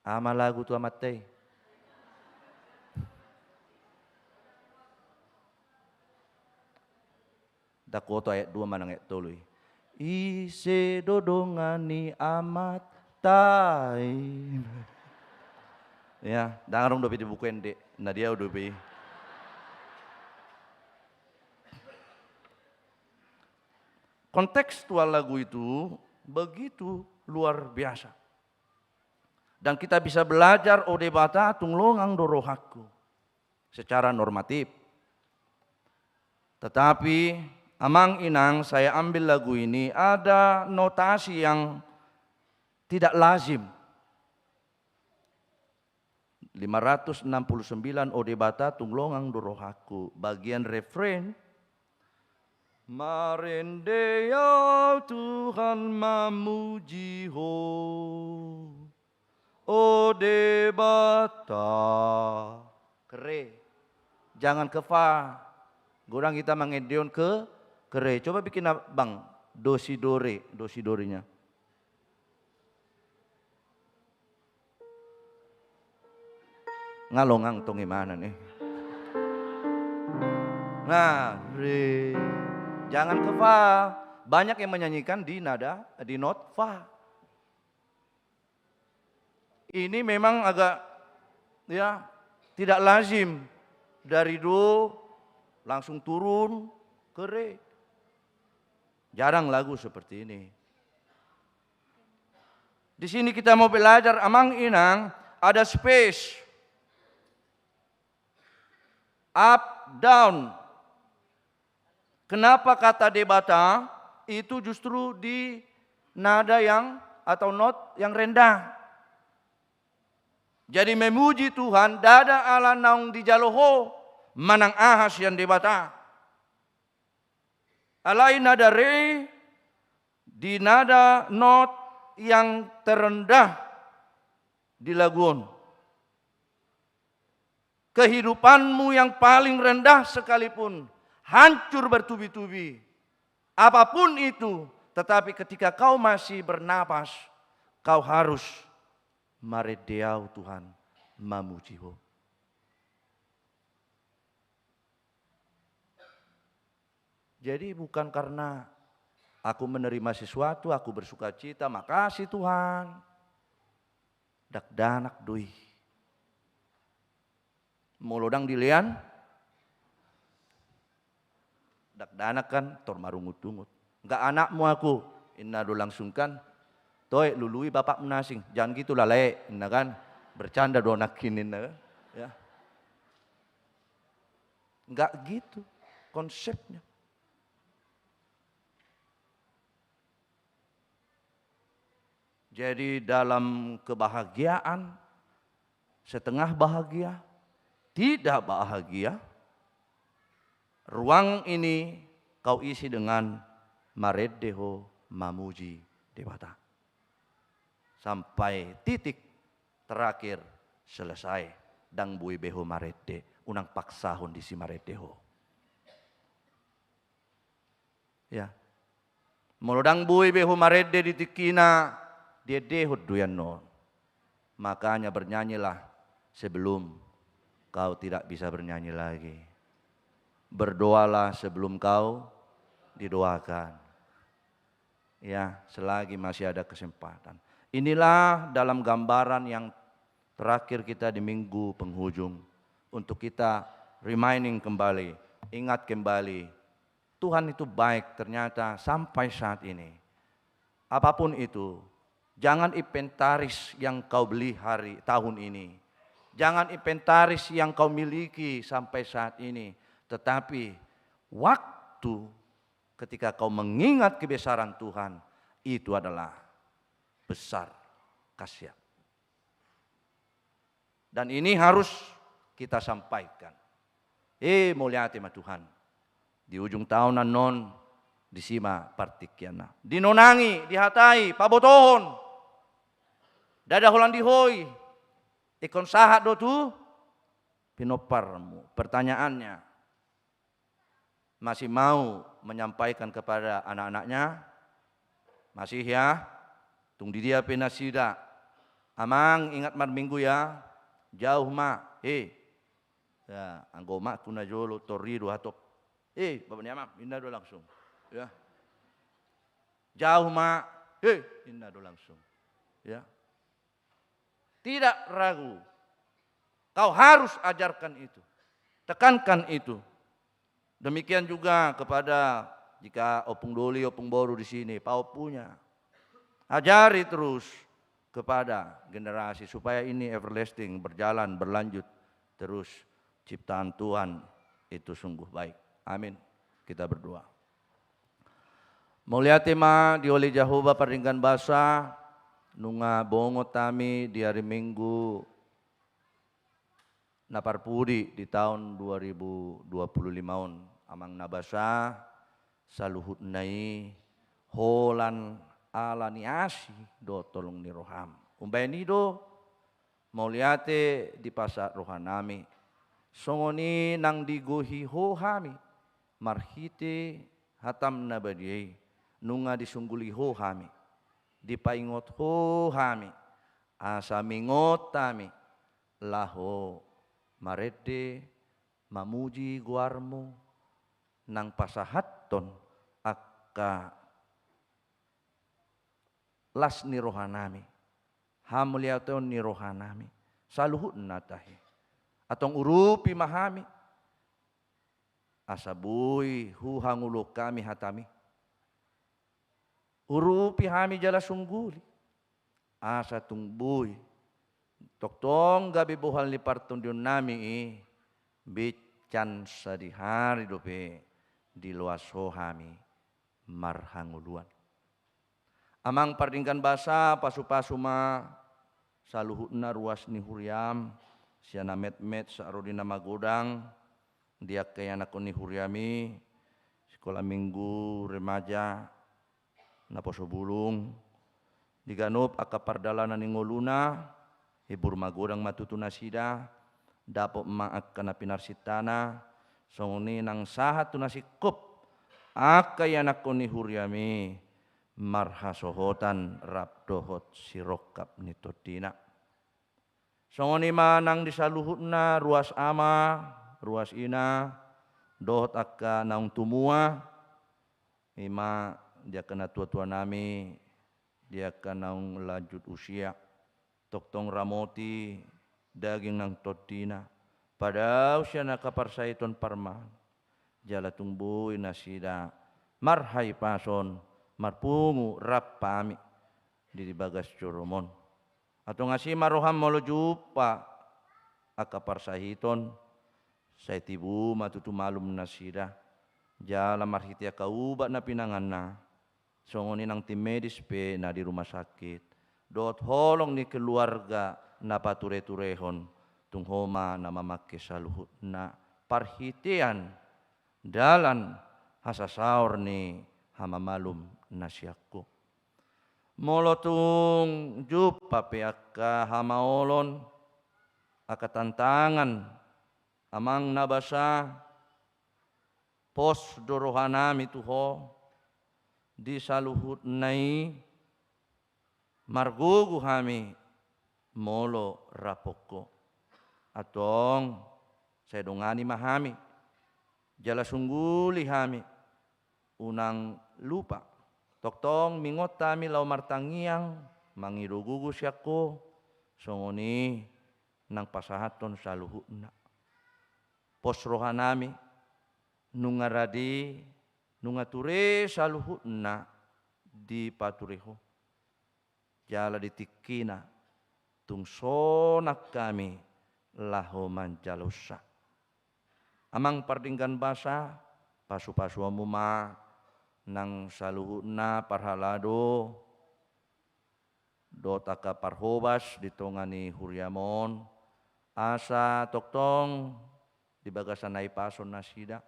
aha ma lagu tu amanta i? Ndang huboto ayat dua manang ayat tolu i. Ise do dongan ni amanta i? Ya, ndang adong dope di buku ende, na di au dope i. Kontekstual lagu itu begitu luar biasa. Dan kita bisa belajar, "O Debata, tung longang do rohangku," secara normatif. Tetapi, Amang Inang, saya ambil lagu ini, ada notasi yang tidak lazim. Lima ratus enam puluh sembilan, "O Debata, tung longang do rohangku." Bagian refrain, "Marende au Tuhan mamuji Ho, o Debata." Ke re. Jangan ke fa. Godang hita mangendehon ke, ke re. Coba bikin, Bang, do si do re, do si do re-nya. Nga longang tong imana ni. Nah, re. Jangan ke fa. Banyak yang menyanyikan di nada, di not fa. Ini memang agak, ya, tidak lazim dari do langsung turun ke re. Jarang lagu seperti ini. Di sini kita mau belajar, Amang Inang, ada space. Up, down. Kenapa kata Debata itu justru di nada yang, atau not yang rendah? Jadi memuji Tuhan, ndada ala naung dijalo ho manang aha sian Debata. Alai nada re di nada not yang terendah di lagu on. Kehidupanmu yang paling rendah sekalipun hancur bertubi-tubi, apapun itu, tetapi ketika kau masih bernapas, kau harus marende au Tuhan, mamuji Ho. Jadi bukan karena aku menerima sesuatu, aku bersukacita, makasih Tuhan. Dakdanak do i. Molo ndang dilean, dakdanak kan, tor marungut-ungut. Enggak anakmu aku, inna do langsung kan. Toe, lului bapakmu na asing, jangan gitu lalae, inna kan. Bercanda do anakkin, inna kan. Ya. Nggak gitu konsepnya. Jadi dalam kebahagiaan, setengah bahagia, tidak bahagia, ruang ini kau isi dengan marende ho, mamuji Debata. Sampai titik terakhir selesai. Ndang boi be ho marende, unang paksahon disi marende ho. Ya. Molo ndang boi be ho marende di tingkina, diendehon do i annon. Makanya bernyanyilah sebelum kau tidak bisa bernyanyi lagi. Berdoalah sebelum kau didoakan. Ya, selagi masih ada kesempatan. Inilah dalam gambaran yang terakhir kita di minggu penghujung, untuk kita reminding kembali, ingat kembali, Tuhan itu baik ternyata sampai saat ini. Apapun itu, jangan inventaris yang kau beli hari, tahun ini. Jangan inventaris yang kau miliki sampai saat ini. Tetapi waktu ketika kau mengingat kebesaran Tuhan, itu adalah besar kasih. Dan ini harus kita sampaikan. Eh, mauliate ma Tuhan. Di ujung taon annon, disi ma partingkianna. Dinonangi, dihatai, pabotohon. Ndada holan di ho i. Ingkon sahat do tu Pinomparmu. Pertanyaannya, masih mau menyampaikan kepada anak-anaknya? Masih ya? Tung di dia pe nasida. Amang, ingat marminggu ya. Jauh ma. Eh. Ya, anggo omakku na jolo, tor i do hatop. Eh, bapak ni amang, inna do langsung. Ya. Jauh ma. Eh, inna do langsung. Ya. Tidak ragu. Kau harus ajarkan itu. Tekankan itu. Demikian juga kepada, jika opung doli, opung boru di sini, paompunya. Ajari terus kepada generasi supaya ini everlasting, berjalan, berlanjut terus. Ciptaan Tuhan itu sungguh baik. Amin. Kita berdoa. Mauliate ma di ho ale Jahowa pardenggan basa, nunga bongot hami di ari Minggu na parpudi di taon dua ribu dua puluh lima on. Amang na basa, saluhutna i holan ala ni asi dohot holong ni roham. Umbahen i do mauliate dipasahat rohanami. Songon i nang digohi ho hami marhite hatam na badia i, nunga disungguli ho hami, dipaingot ho hami, asa mingot hami laho marende, mamuji goarmu, nang pasahathon angka las ni rohanami, hamuliateon ni rohanami, saluhutna tahe. Antong urupi ma hami, asa boi huhangoluhon hami hatami. Urupi hami jala sungguli, asa tung boi tongtong gabe bohal ni partondionnami i, bincan sadihari dope diloas ho hami marhangoluan. Amang pardenggan basa, pasupasu ma saluhutna ruas ni huriam, sian na metmet sahat ro di na magodang, di angka ianakhon ni huriami, sikola minggu, remaja, naposo bulung, di ganup angka pardalanan ni ngoluna, hibur magodang ma tutu nasida, dapot ma angka na pinarsintana, songon i nang sahat tu na singkop angka ianakhon ni huriami, marhasohotan rap dohot sirongkap ni tondina. Songon i ma nang di saluhutna ruas ama, ruas ina, dohot angka naung tumua, i ma di angka natuatuanami, di angka naung lanjut usia, tongtong ramoti daging nang tondina, padao sian angka parsahiton parmahan, jala tung boi nasida marhahipason, marpungu rap hami di bagas joromon. Antong asi ma roham molo jumpa angka parsahiton, sai tibu ma tutu malum nasida, jala marhite angka ubat na pinanganna, songon i nang tim medis pe na di rumah sakit, dohot holong ni keluarga na patureturehon, tung ho ma na mamangke saluhutna parhitean dalan hasasaor ni hamamalum na sian Ho. Molo tung jumpa pe angka hamaolon, angka tantangan, Amang na basa, pos do rohanami tu Ho, di saluhutna i margogo hami molo rap Ho. Antong, sai dongani ma hami, jala sungguli hami, unang lupa. Tongtong mingot hami laho martangiang, mangido gogo sian Ho, songon i nang pasahathon saluhutna. Pos rohanami, nunga rade, nunga ture saluhutna dipature Ho. Jala di tingkina, tung sonang hami laho manjalosa. Amang pardenggan basa, pasupasu Hamu ma nang saluhutna parhalado, dohot angka parhobas di tonga ni huriaM on, asa tongtong di bagasan hahipason nasida,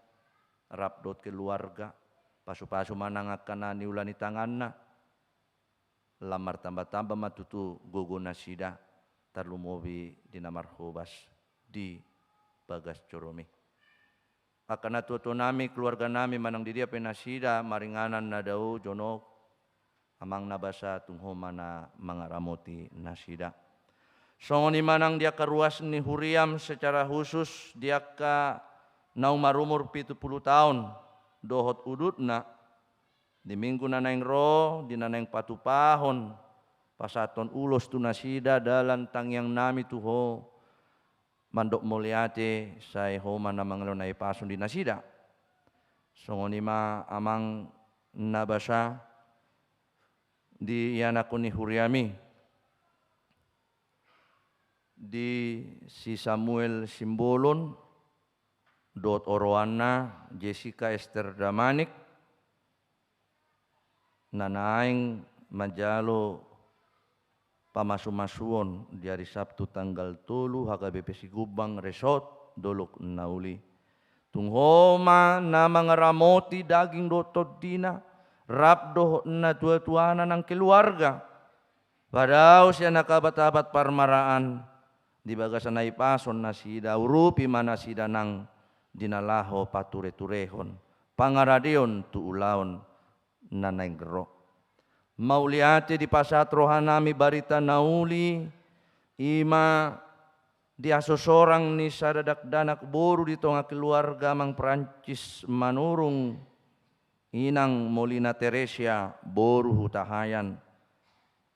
rap dohot keluarga, pasupasu ma nang angka na niula ni tanganna, lam martambatamba ma tutu gogo nasida, tarlumobi di na marhobas di bagas joromi. Angka natuatuanami, keluarganami, manang di dia pe nasida maringanan na dao, jonok, Amang na basa, tung Ho ma na mangaramoti nasida. Songon i ma nang di angka ruas ni huriam, secara khusus di angka naung marumur pitu pulu taon dohot udutna, di minggu na naeng ro, di na naeng patupahon, pasahathon ulos tu nasida, dalan tangiangnami tu Ho, mandok mauliate, sai Ho ma na mangalo na hipason di nasida. Songon i ma Amang na basa, di ianakhon ni huriami, di si Samuel Simbolon dohot oroanna, Jessica Esther Damanik, na naeng manjalo pamasumasuon di ari Sabtu tanggal tolu, H K B P Sigumbang Resort Dolok Nauli. Tung Ho ma na mangaramoti daging dohot tondina, rap dohot natuatuana nang keluarga. Padao sian angka abat-abat parmaraan, di bagasan na hipason nasida, urupi ma nasida nang di na laho patureturehon, pangaradeon tu ulaon na naeng ro. Mauliate dipasahat rohanami barita na uli, i ma di hasosorang ni sada dakdanak boru di tonga keluarga, Amang Prancis Manurung, Inang Molina Teresia boru Hutahaean.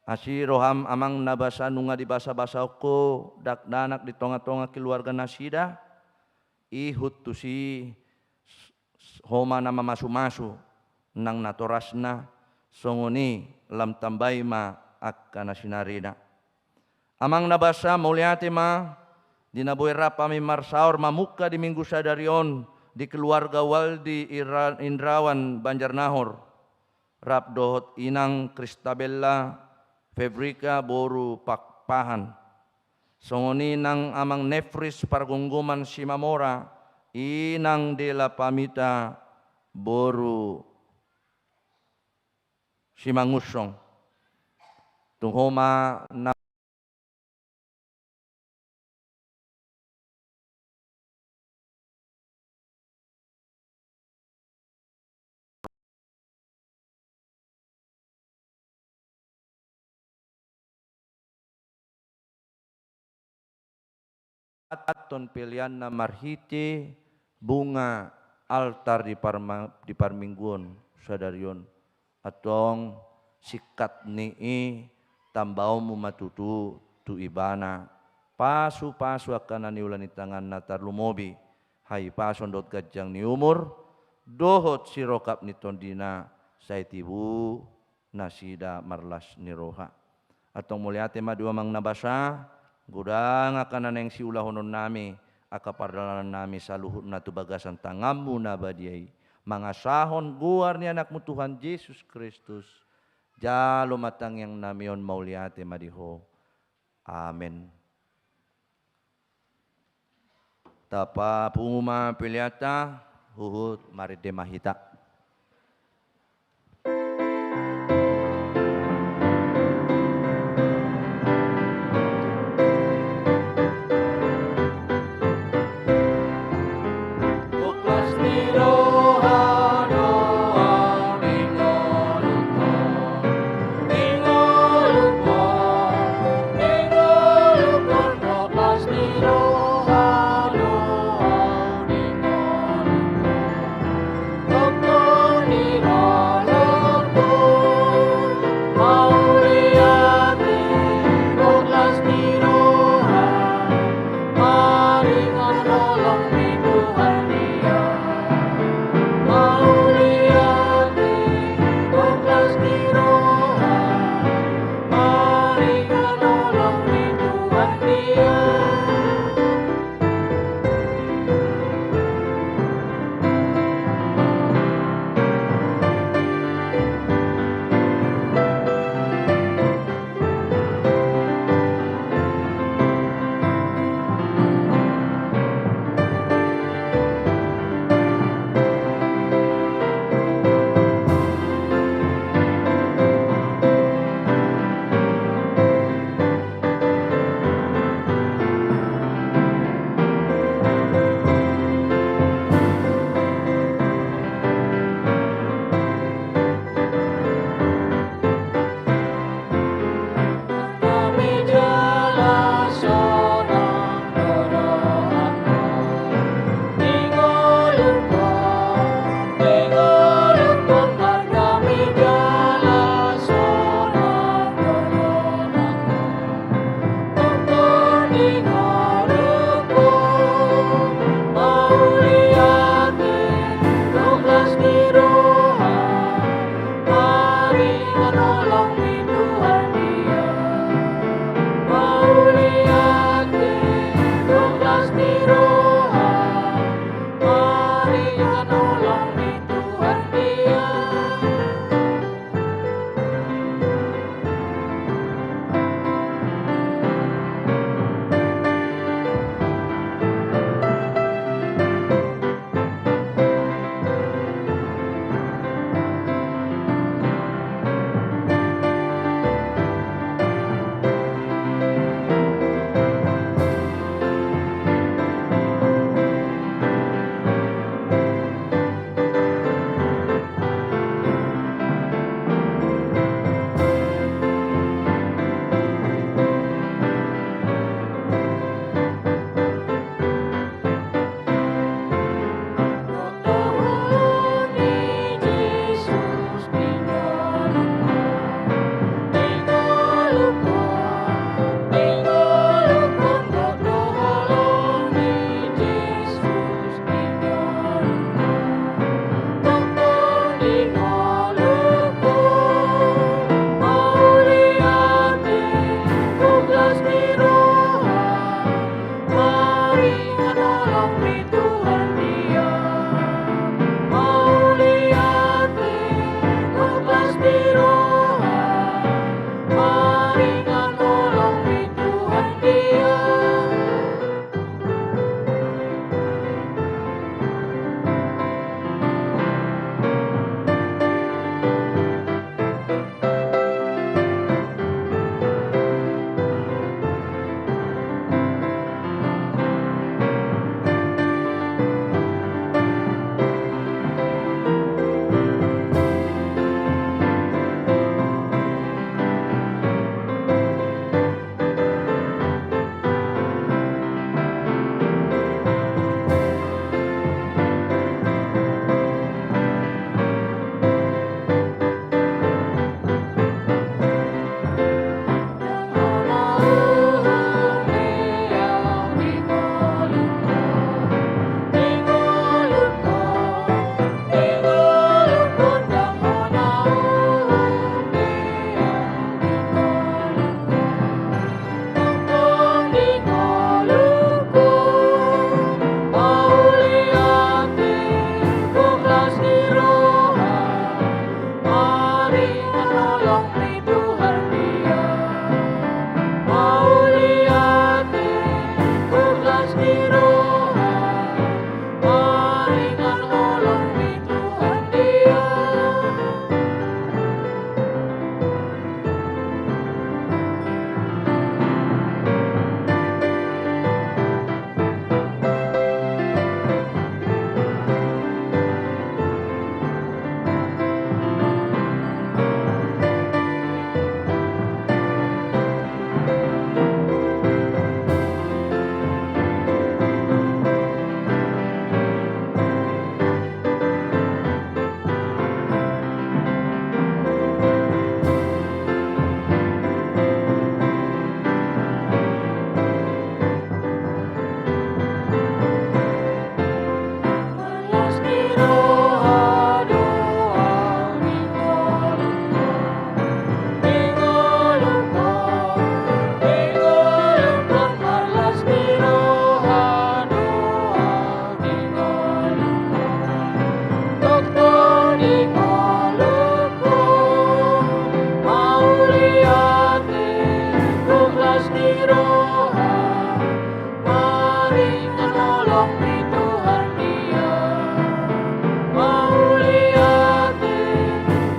Asi roham Amang na basa, nunga dibasabasahon Ho dakdanak di tongatonga keluarga nasida, ihut tusi Ho ma na mamasumasu nang natorasna, songon i lam tambai ma angka na sinarina. Amang na basa, mauliate ma di na boi rap hami marsaor mamungka di minggu sadari on di keluarga Waldi Ira-, Indrawan Banjarnahor, rap dohot Inang Kristabella Febrika boru Pakpahan. Songon i nang Amang Nefris Pargonggoman Simamora, Inang Dela Pamita boru Simangunsong. Tung Ho ma na Aton peleanna marhite bunga altar di parma-, di parmingguon sadari on. Antong singkat ni i tambaonmu ma tutu tu ibana pasupasu angka na niula ni tanganna, tarlumobi hahipason dohot ganjang ni umur dohot sirongkap ni tondina, sai tibu nasida marlas ni roha. Antong mauliate ma di Ho Amang na basa, godang angka na naeng siulahononnami, angka pardalanannami saluhutna tu bagasan tanganmu na badia i, mangasahon goar ni Anakmu Tuhan Jesus Kristus. Jalo ma tangiangnami on, mauliate ma di Ho. Amen. Tapapungu ma peleanta, huhut marende ma hita. ni roha, maringan holong ni Tuhan dia. Maringan holong ni Tuhan dia, mauliate,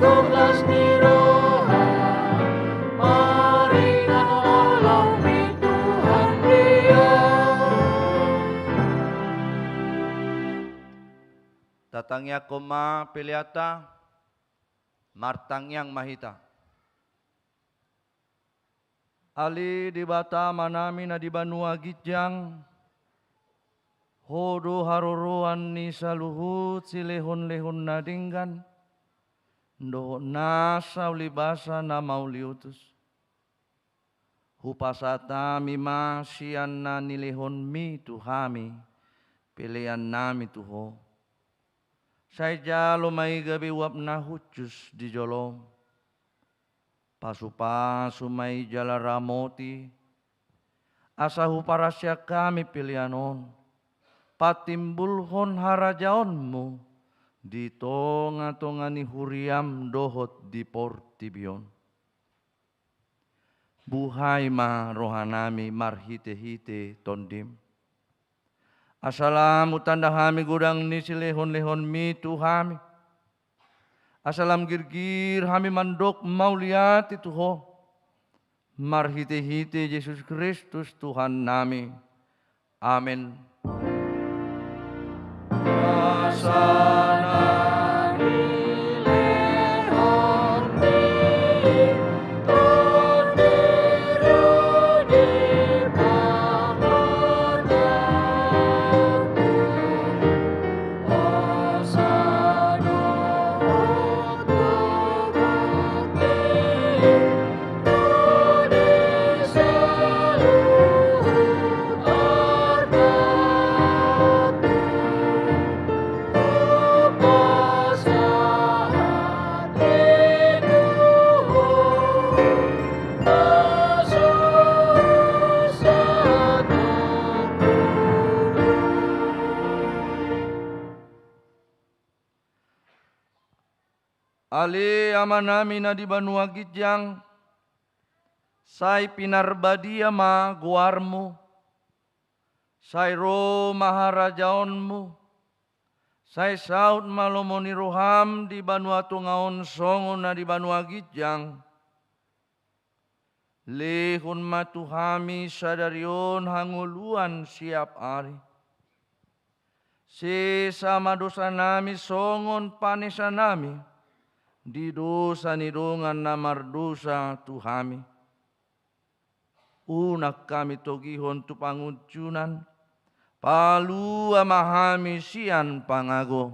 gok las ni roha, maringan holong ni Tuhan dia. Tatangiangkon ma peleanta, martangiang ma hita. Ale Debata Amanami na di banua ginjang, Ho do haroroan ni saluhut silehonlehon na denggan, dohot nasa ulibasa na mauliutus. Hupasahat hami ma sian na nilehonmi tu hami, peleannami tu Ho. Sai jalo ma i gabe uap na hushus di jolom. Pasupasu ma i jala ramoti, asa huparasian hami pelean on patimbulhon harajaonmu di tongatonga ni huriam dohot di portibi on. Buhai ma rohanami marhitehite Tondim. Asa lam hutanda hami godang ni silehonlehonmi tu hami. Asa lam girgir hami mandok mauliate tu Ho, marhitehite Jesus Kristus Tuhannami. Amen. Ale Amanami na di banua ginjang, sai pinarbadia ma goarmu, sai ro ma harajaonmu, sai saut ma lomo ni roham di banua tonga on songon na di banua ginjang. Lehon ma tu hami sadari on hangoluan siap ari. Sesa ma dosanami songon panesanami di dosa ni dongan na mardosa tu hami. Unang hami togihon tu pangunjunan, palua ma hami sian pangago.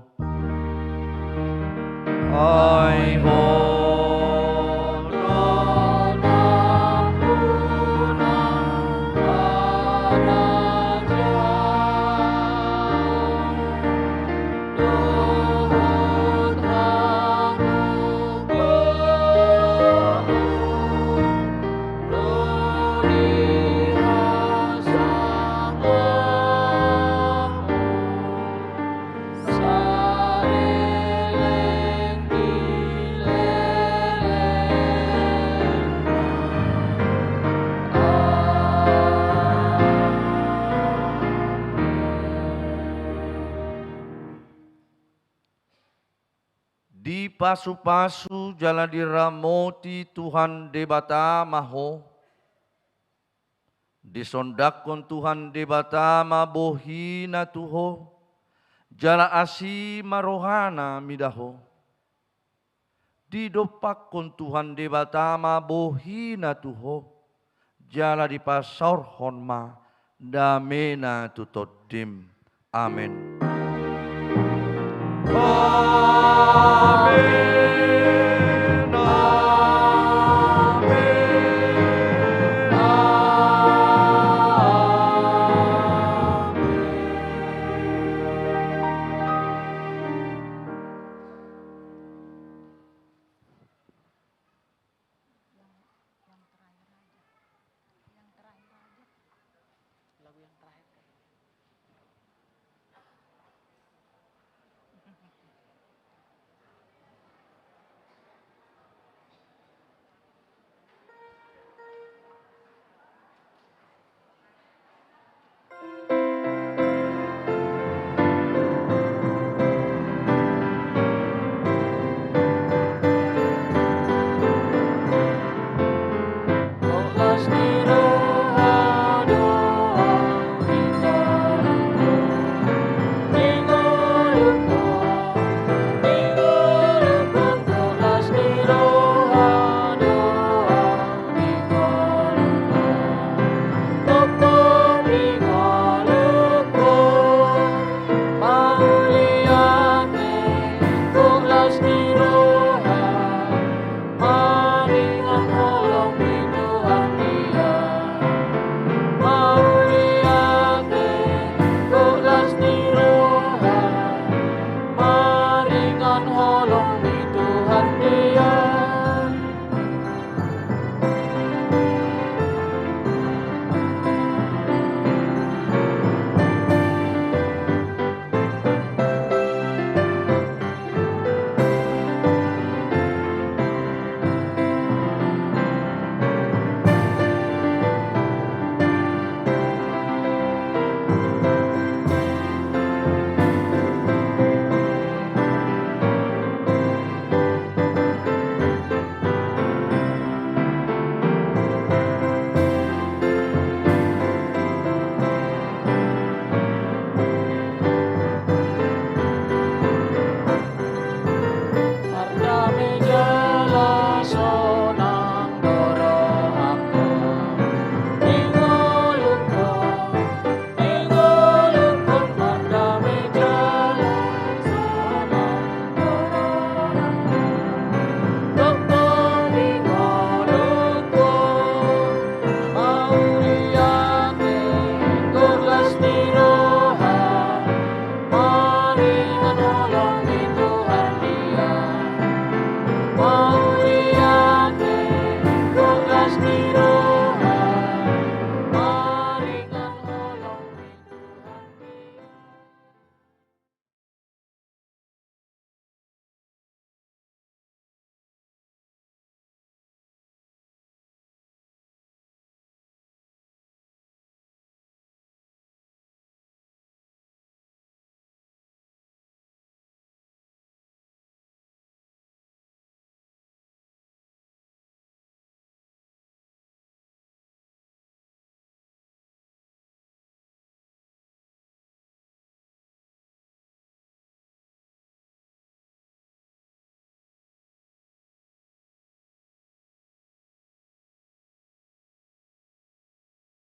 Ai Ho do nampuna harajaon dohot hagogoon. Dipasupasu jala diramoti Tuhan Debata ma ho. Disondangkon Tuhan Debata ma bohi-Na tu ho, jala asi ma roha-Na mida ho. Didompakkon Tuhan Debata ma bohi-Na tu ho, jala dipasaorhon ma dame-Na tu tondim. Amen.